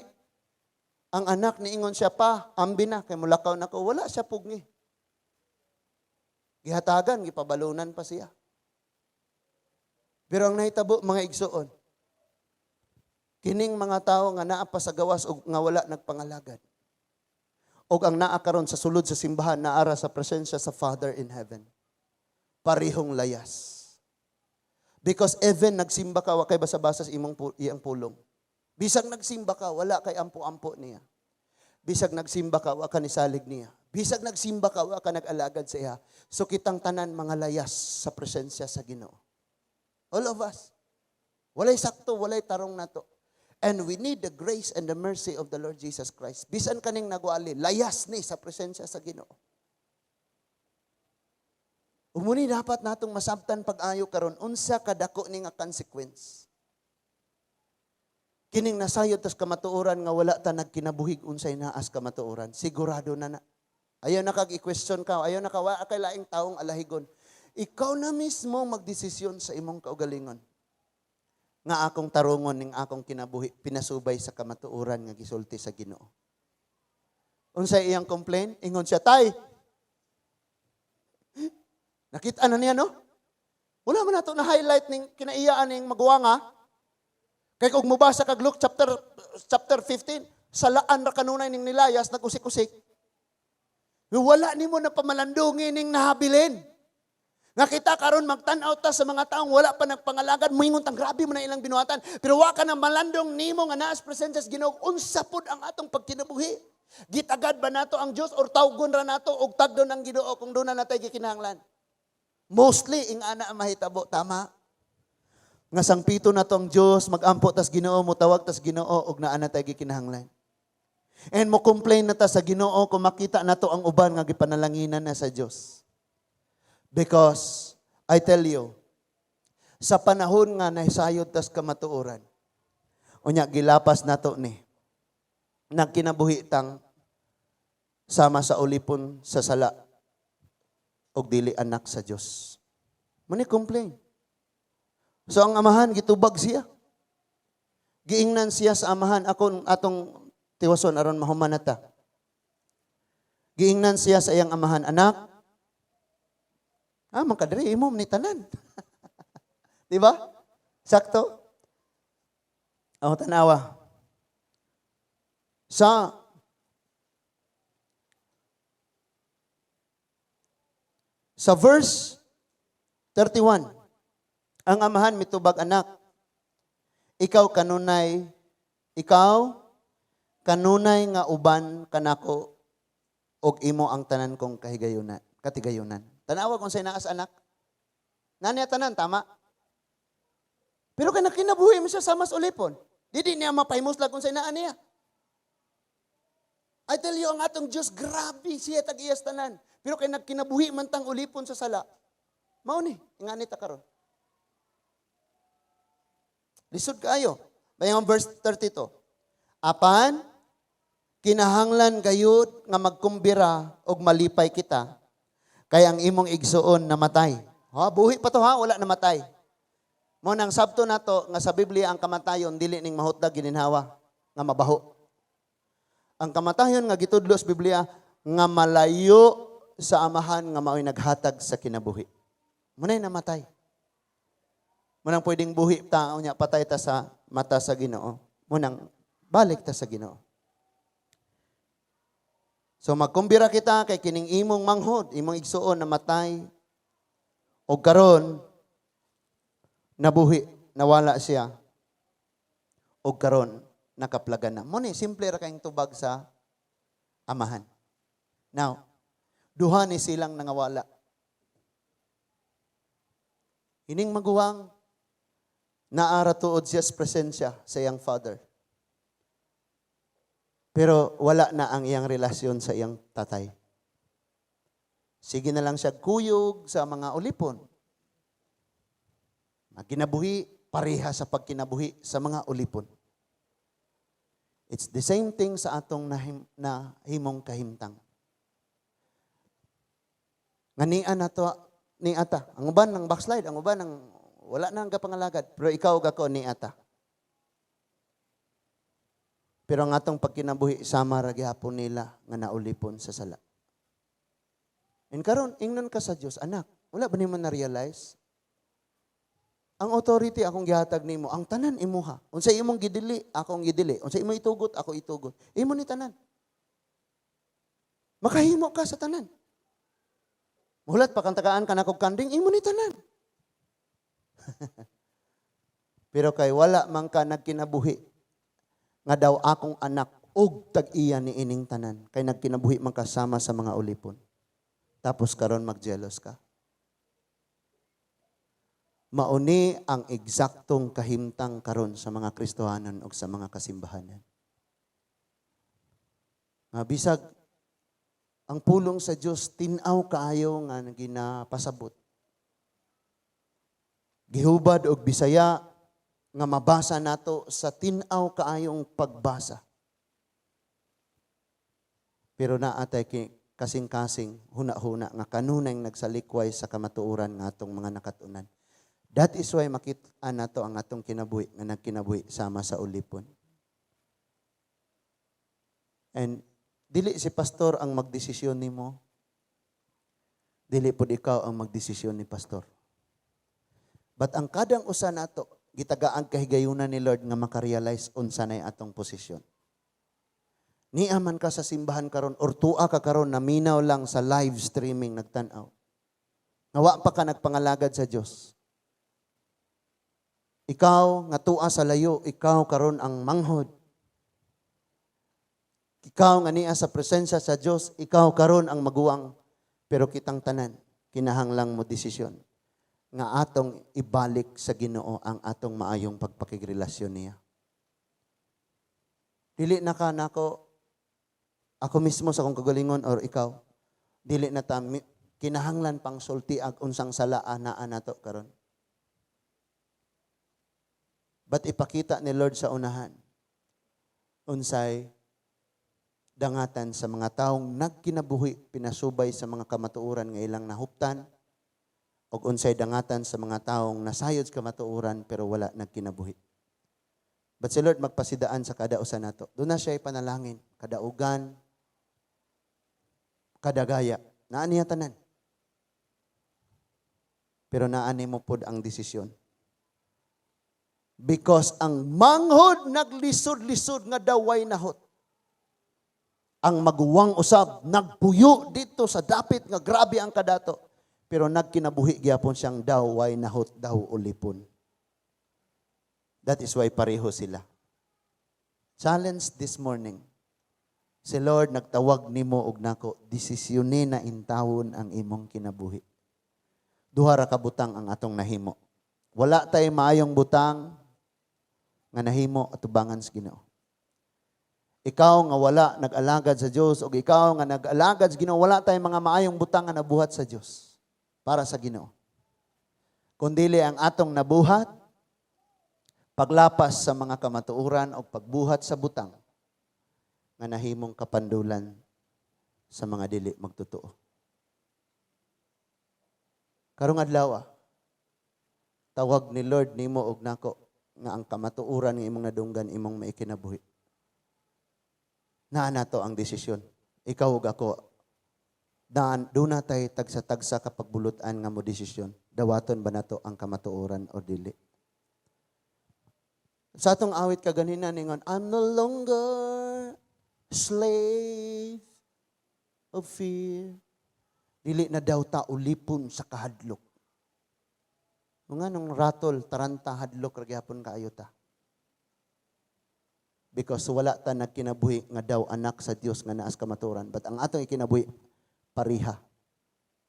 [SPEAKER 1] ang anak niingon siya pa, "Ambi na, kay mulakaw na ko." Wala siya pugni. Gihatagan, gipabalunan pa siya. Pero ang nahitabo, mga igsuon, kining mga tao nga naa pa sa gawas og nga wala nagpangalagad, og ang naa karon sa sulod sa simbahan, naara sa presensya sa Father in heaven, parihong layas. Because even nagsimba ka, wa kay basa-basa sa imong iyang pulong. Bisag nagsimba ka, wala kay ampo-ampo niya. Bisag nagsimba ka, wa ka nisalig niya. Bisag nagsimba ka, wa ka nag-alagad sa iya. So kitang tanan mga layas sa presensya sa Ginoo. All of us. Walay sakto, walay tarong nato. And we need the grace and the mercy of the Lord Jesus Christ. Bisan kaning nagwali, layas ni sa presensya sa Ginoo. Mao ni dapat natong masabtan pag-ayo karon unsa kadako ni nga consequence. Kining nasayod tas kamatuoran nga wala ta nagkinabuhig unsay naas kamatuoran. Sigurado na na. Ayaw na kag i-question ka, ayaw na ka wa kay laing taong alahigon. Ikaw na mismo magdesisyon sa imong kaugalingon. Nga akong tarungon ning akong kinabuhi pinasubay sa kamatuoran nga gisulti sa Ginoo. Unsay iyang complaint? Ingon siya, "Tay." Nakita na niya, no? Wala man nato na highlight ning kinaiyaan ning maguwanga. Kay kung mubasa kag Luke chapter 15, salaan ra kanunay ning nilayas, nagusik-usik. Wala nimo na pamalandungi ning nahabilin. Nga kita karon magtan-aw ta sa mga taong wala pa nagpangalagad, moingon tang grabe mo na ilang binuhatan. Pero wa ka na malandong nimo nga naas presensya sa Ginoo, unsa pud ang atong pagkinabuhi? Gitagad ba nato ang Dios or tawgon ra nato og tagdon ang Ginoo kung doon na natay gikinahanglan? Mostly ing ana ang mahitabo, tama? Nga sangpito na to ang Dios, magampo tas Ginoo, mutawag tas Ginoo og naa na tay gikinahanglan. And mo complain na ta sa Ginoo kung makita nato ang uban nga gipanalanginan na sa Dios. Because I tell you, sa panahon nga nahisayod tas kamatuoran, unya gilapas nato ni, nagkinabuhi tang sama sa ulipon sa sala og dili anak sa Dios. Muni complain. So ang amahan gitubag siya. Giingnan siya sa amahan, akong atong tiwason aron mahuman na ta. Giingnan siya sa iyang amahan, "Anak, ah, man kadiri imo ni tanan." Di ba? Sakto? Oh, tanawa. Sa verse 31, ang amahan mitubag, "Anak, ikaw kanunay nga uban kanako og imo ang tanan kong kahigayunan, katigayunan." Tanawa kung say naas anak. Naniya tanan, tama? Pero kay nakinabuhi mo siya sa mas ulipon. Di niya mapahimuslag kung say naa niya. I tell you, ang atong Diyos, grabe siya tag-iyas tanan. Pero kay nagkinabuhi man tang ulipon sa sala, mao ni, ingani ta karon. Lisod kaayo. Bayang verse 32. Apan, Kinahanglan gayud nga magkumbira og malipay kita kay ang imong igsuon namatay. Ha, buhi pa to ha, wala namatay. Mao nang sabto nato nga sa Biblia ang kamatayon dili ning mahutdag gininhawa nga mabaho. Ang kamatayon nga gitudlo sa Biblia nga malayo sa Amahan nga mao'y naghatag sa kinabuhi. Mao na'y namatay. Mao nang pwedeng buhi ta nya patay ta sa mata sa Ginoo. Mao nang balik ta sa Ginoo. So magkumbira kita kay kining imong manghod, imong igsuon namatay og karon nabuhi, nawala siya og karon nakaplagan na. Mao ni simple ra kayong tubag sa Amahan. Now, duha ni silang nangawala. Ining maguwang naara tuod siya sa presensya sa iyang father. Pero wala na ang iyang relasyon sa iyang tatay. Sige na lang siya kuyog sa mga ulipon. Magkinabuhi, pareha sa pagkinabuhi sa mga ulipon. It's the same thing sa atong nahimong kahimtang. Nga niya na to, ni ata. Ang uban ng backslide, ang uban ng wala na ang kapangalagad. Pero ikaw ug ako ni ata. Pero ang atong pagkinabuhi, sama ra gihapon nila nga naulipon sa sala. And karon ingnon ka sa Dios, "Anak, wala ba nimo na-realize? Ang authority akong gihatag nimo, ang tanan imuha. Unsa imong gidili, akong gidili. Unsa imong itugot, ako itugot. Imo ni tanan. Makahimo ka sa tanan. Muhulat pa kang tagaan ka nakog kanding, imo ni tanan." Pero kay wala man ka nagkinabuhi nga daw akong anak og tag-iya ni ining tanan, kay nagkinabuhi man ka sama sa mga ulipon. Tapos karon magjelos ka. Mauni ang eksaktong kahimtang karon sa mga Kristohanon ug sa mga kasimbahanan. Nga bisag ang pulong sa Dios tin-aw kaayo nga ginapasabot. Gihubad og Bisaya nga mabasa nato sa tin-aw kaayong pagbasa. Pero naa tay kasing-kasing huna-huna nga kanunay nagsalikway sa kamatuoran nga atong mga nakatunan. That is why makita nato ang atong kinabuhi nga nagkinabuhi sama sa ulipon. And dili si pastor ang magdesisyon nimo. Dili pud ikaw ang magdesisyon ni pastor. But ang kadang usa nato gitagaan kahigayunan ni Lord nga makarealize unsa nay atong posisyon. Nia man ka sa simbahan karon or tua ka karon naminaw lang sa live streaming nagtan-aw. Nga wa pa ka nagpangalagad sa Dios. Ikaw nga tua sa layo, ikaw karon ang manghod. Ikaw nga nia sa presensya sa Dios, ikaw karon ang maguwang. Pero kitang tanan, kinahanglang mo desisyon nga atong ibalik sa Ginoo ang atong maayong pagpakigrelasyon niya. Dili na ka nako, ako mismo sa akong kagalingon or ikaw, dili na ta kinahanglan pang sulti ag unsang sala naa nato karon. But ipakita ni Lord sa unahan unsay dangatan sa mga taong nagkinabuhi pinasubay sa mga kamatuoran nga ilang nahuptan ug unsay dangatan sa mga taong nasayod sa kamatuoran pero wala nagkinabuhi. But si Lord magpasidaan sa kada usa nato. Duna siya panalangin, kadaugan, kadagaya. Naa niya tanan. Pero naa nimo pod ang desisyon. Because ang manghod naglisod-lisod nga daw way nahot. Ang maguwang usab nagpuyo dito sa dapit nga grabe ang kadato. Pero nagkinabuhi gyapon siyang daw way nahot, daw ulipon. That is why pareho sila. Challenge this morning. Si Lord nagtawag nimo og nako, desisyonin na intawon ang imong kinabuhi. Duha ra ka butang ang atong nahimo. Wala tay maayong butang nga nahimo atubangan sa Ginoo. Ikaw nga wala nag-alagad sa Dios ug ikaw nga nag-alagad sa Ginoo, wala tay mga maayong butang nga nabuhat sa Dios para sa Ginoo. Kundili ang atong nabuhat, paglapas sa mga kamatuoran o pagbuhat sa butang Nga nahimong kapandulan sa mga dili magtotoo. Karong adlaw, tawag ni Lord nimo og nako nga ang kamatuoran nga imong nadunggan, imong maikinabuhi. Naa nato ang desisyon. Ikaw ug ako, daan, duna tay tagsa-tagsa ka pagbulutan nga mo desisyon. Dawaton ba nato ang kamatuoran o dili? Sa atong awit kaganina ningon, "I'm no longer slave of fear." Dili na daw ta ulipon sa kahadlok. Nga nung ratol, taranta, hadlok, ra gyapon kaayo ta. Because wala ta nagkinabuhi nga daw anak sa Dios nga naas kamatuoran. But ang atong ikinabuhi, pariha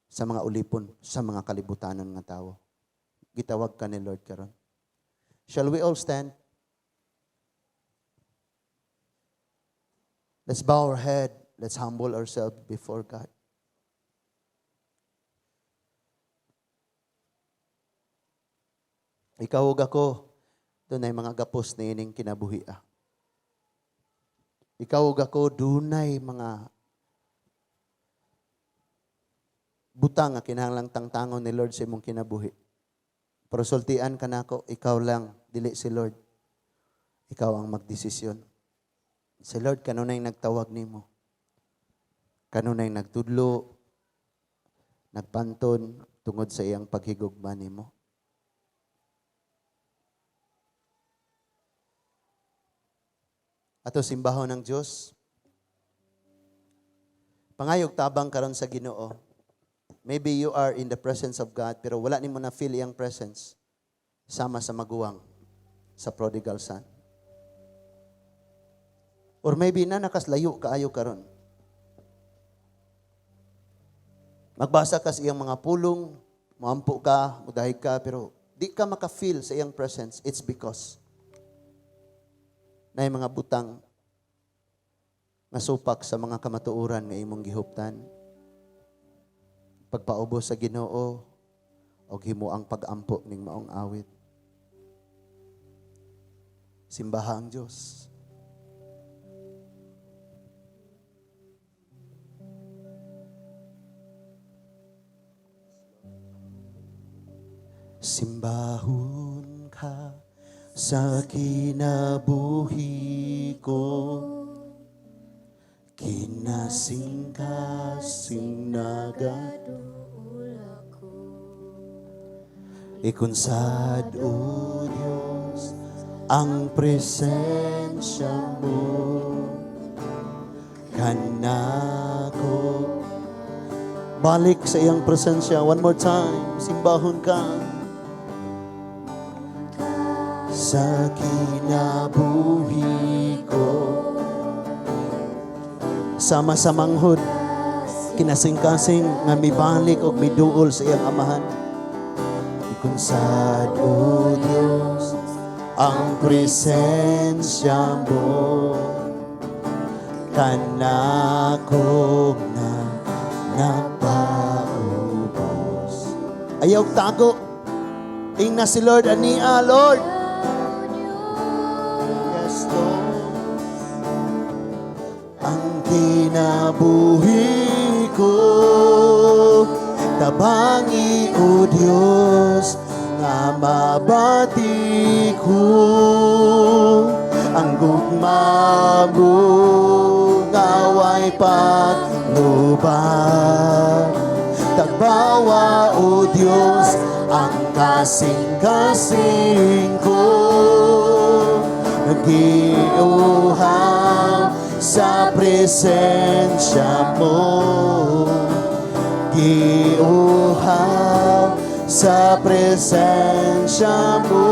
[SPEAKER 1] sa mga ulipon, sa mga kalibutanon nga tawo. Gitawag ka ni Lord karon. Shall we all stand? Let's bow our head. Let's humble ourselves before God. Ikaw ug ako, dunay mga gapos niining kinabuhi. Ikaw ug ako, dunay mga butang nga kinahanglang tangtangon ni Lord sa imong kinabuhi. Pero sultian ka nako, ikaw lang, dili si Lord. Ikaw ang magdesisyon. Si Lord kanunay nagtawag nimo. Kanunay nagtudlo, nagpanton tungod sa iyang paghigugma nimo. Ato simbahon ng Dios. Pangayog tabang karon sa Ginoo. Maybe you are in the presence of God pero wala nimo na feel iyang presence, sama sa maguwang sa prodigal son. Or maybe na nakaslayo kaayo karon. Magbasa ka sa iyang mga pulong, moampo ka, mudahig ka, pero di ka maka-feel sa iyang presence. It's because na mga butang nga supak sa mga kamatuoran nga imong gihuptan. Pagpaubos sa Ginoo og himo ang pag-ampo ning maong awit. Simbaha ang Dios. Simbahon ka sa kinabuhi ko, kinasing-kasing
[SPEAKER 2] Nagaduol ako.
[SPEAKER 1] Ikunsad, O Diyos, ang presensya mo kanako. Balik sa iyang presensya. One more time. Simbahon ka sa kinabuhi ko. Sama sa manghod, kinasing-kasing nga mibalik og miduol sa iyang amahan. Ikunsad, O Diyos, ang presensya mo kanako nga napaubos. Ayaw tago. Ingna si Lord, ania, Lord. Yes, Lord. Ang kinabuhi ko, tabangi, O Diyos, nga mabati ko ang gugma mo nga way paglubad. Tagbawa, O Diyos, ang kasing-kasing ko. Nagiuhaw sa presensya mo. Giuhaw sa presensya mo.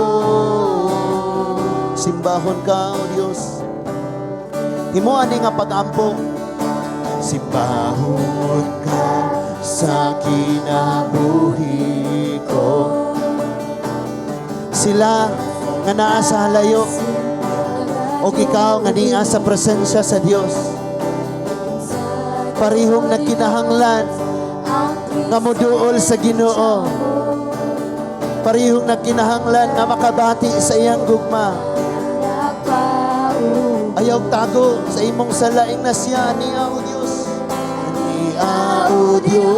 [SPEAKER 1] Simbahon ka, O Diyos. Himuan ni nga pag-ampo. Simbahon ka sa kinabuhi ko. Sila nga naa sa halayo o ikaw nga niya sa presensya sa Dios, parihong nagkinahanglan nga moduol sa Ginoo. Parihong nagkinahanglan nga makabati sa iyang gugma. Ayaw tago sa imong sala, ingna siya, "Ania, O Dios. Ania, O Dios,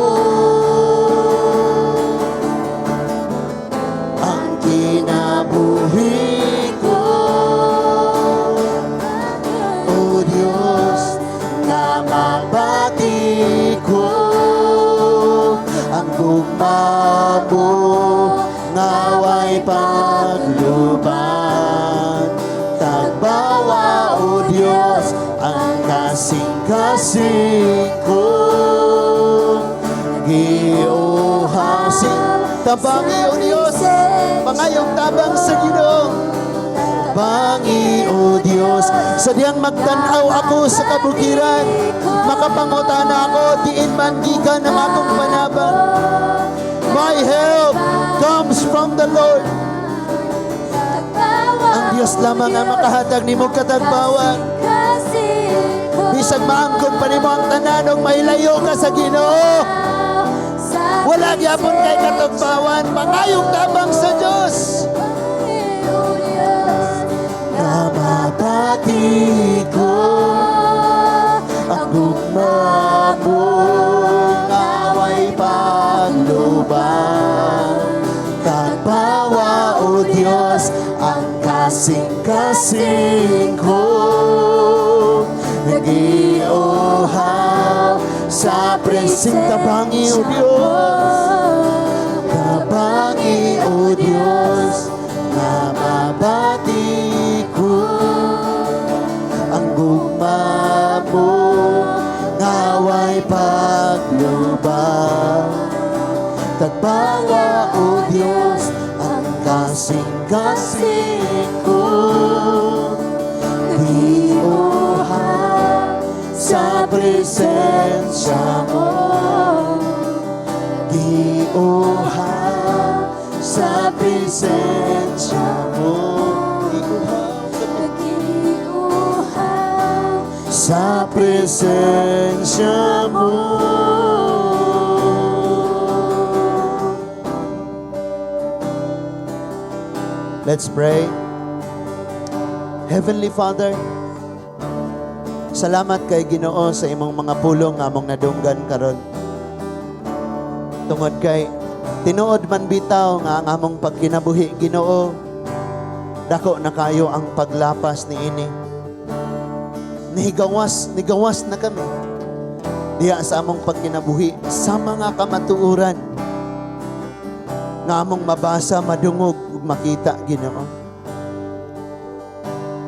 [SPEAKER 1] ang kinabuhi ko. O Dios, nga mabati ko ang gugma mo nga way pagluban. Tagbawa, O Dios, ang kasing-kasing ko." Giuhasin. Tabangi, O Dios. Pangayong tabang sa Ginoo. Tabangi, O Dios. Sa diyang magtanaw ako sa kabukiran, makapangutana ako, diin man gikan ang akong panabang? My help comes from the Lord. Ang Diyos lamang ang makahatag nimo katagbawan. Bisag maangkon pa nimo ang tanan ug mahilayo ka sa Ginoo, wala gyapon kay katugbawan. Pangayong tabang sa Diyos. Na mabati ko ang gugma mo nga way pagluban. Tagbawa, O Diyos, ang kasing-kasing ko. Nagiuhaw sa presing. Tabangi, O Diyos. Tabangi, O Diyos, nga mabati ko ang gugma mo nga way pagluban. Tagbawa, O Diyos, ang kasing-kasing ko. Giuhaw sa presensya mo. Giuhaw sa presensya mo. Giuhaw sa presensya mo. Let's pray. Heavenly Father, salamat kay Ginoo sa imong mga pulong nga among nadunggan karon. Tungod kay tinuod man bitaw nga ang among pagkinabuhi, Ginoo, dako na kayo ang paglapas niini. Nigawas, nigawas na kami diha sa among pagkinabuhi sa mga kamatuoran nga among mabasa, madungog ug makita, Ginoo.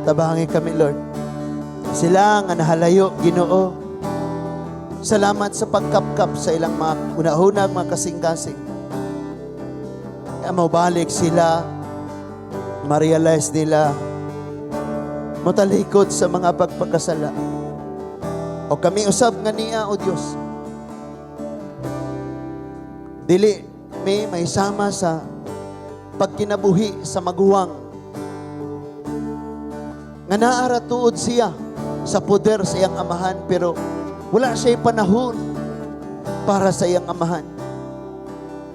[SPEAKER 1] Tabangi kami, Lord. Sila nga nahalayo, Ginoo. Salamat sa pagkapkap sa ilang mga unahunag, mga kasing-kasing. Kaya mabalik sila, ma-realize nila, mutalikod sa mga pagpakasala. O kami usab nga niya, O Diyos. Dili may sama sa pagkinabuhi sa maguwang. Nga naara tuod siya sa poder sa iyang amahan, pero wala siya panahon para sa iyang amahan.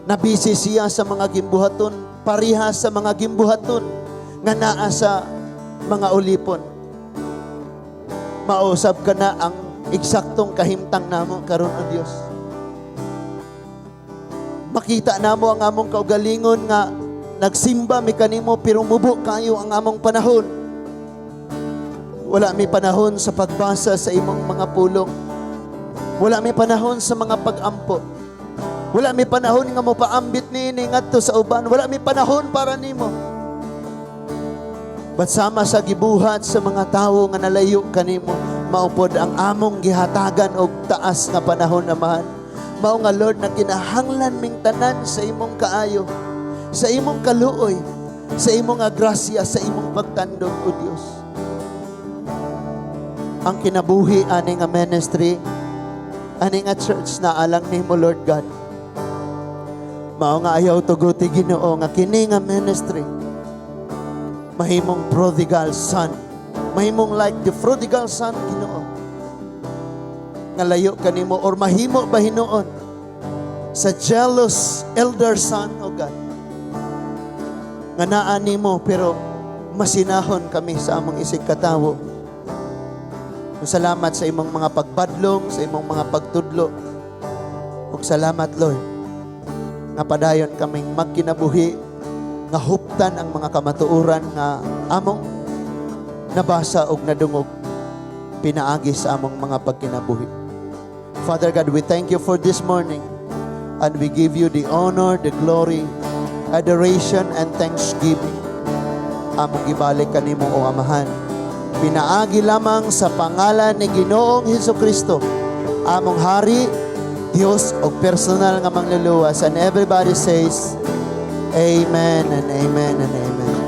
[SPEAKER 1] Nabisi siya sa mga gimbuhaton, pareha sa mga gimbuhaton nga naa sa mga ulipon. Mausab ka na ang eksaktong kahimtang namo karon, O Dios. Makita namo ang among kaugalingon nga nagsimba mi kanimo pero mubo kayo ang among panahon. Wala mi panahon sa pagbasa sa imong mga pulong. Wala mi panahon sa mga pag-ampo. Wala mi panahon nga mo paambit niini ngadto sa uban. Wala mi panahon para nimo. But sama sa gibuhat sa mga tawo nga nalayo kanimo, maupod ang among gihatagan og taas nga panahon, Amahan. Mao nga, Lord, na kinahanglan ming tanan sa imong kaayo, sa imong kaluoy, sa imong nga grasya, sa imong pagtandog, O Dios. Ang kinabuhi ani nga ministry, ani nga church na alang nimo, Lord God. Mao nga ayaw tuguti, Ginoo, nga kini nga ministry mahimong prodigal son. Mahimong like the prodigal son, Ginoo. Nga layo kanimo or mahimo ba hinuon sa jealous elder son, O God. Nga naa nimo pero masinahon kami sa among isig katawo. Salamat sa imong mga pagbadlong, sa imong mga pagtudlo. Ug salamat, Lord, nga padayon kaming magkinabuhi nga huptan ang mga kamatuoran nga among nabasa og nadungog pinaagi sa among mga pagkinabuhi. Father God, we thank you for this morning and we give you the honor, the glory, adoration, and thanksgiving. Among gibalik kanimo, O Amahan. Pinaagi lamang sa pangalan ni Ginoong Hesus Kristo, among Hari, Dios ug personal nga mangluluwas. And everybody says, "Amen and Amen and Amen."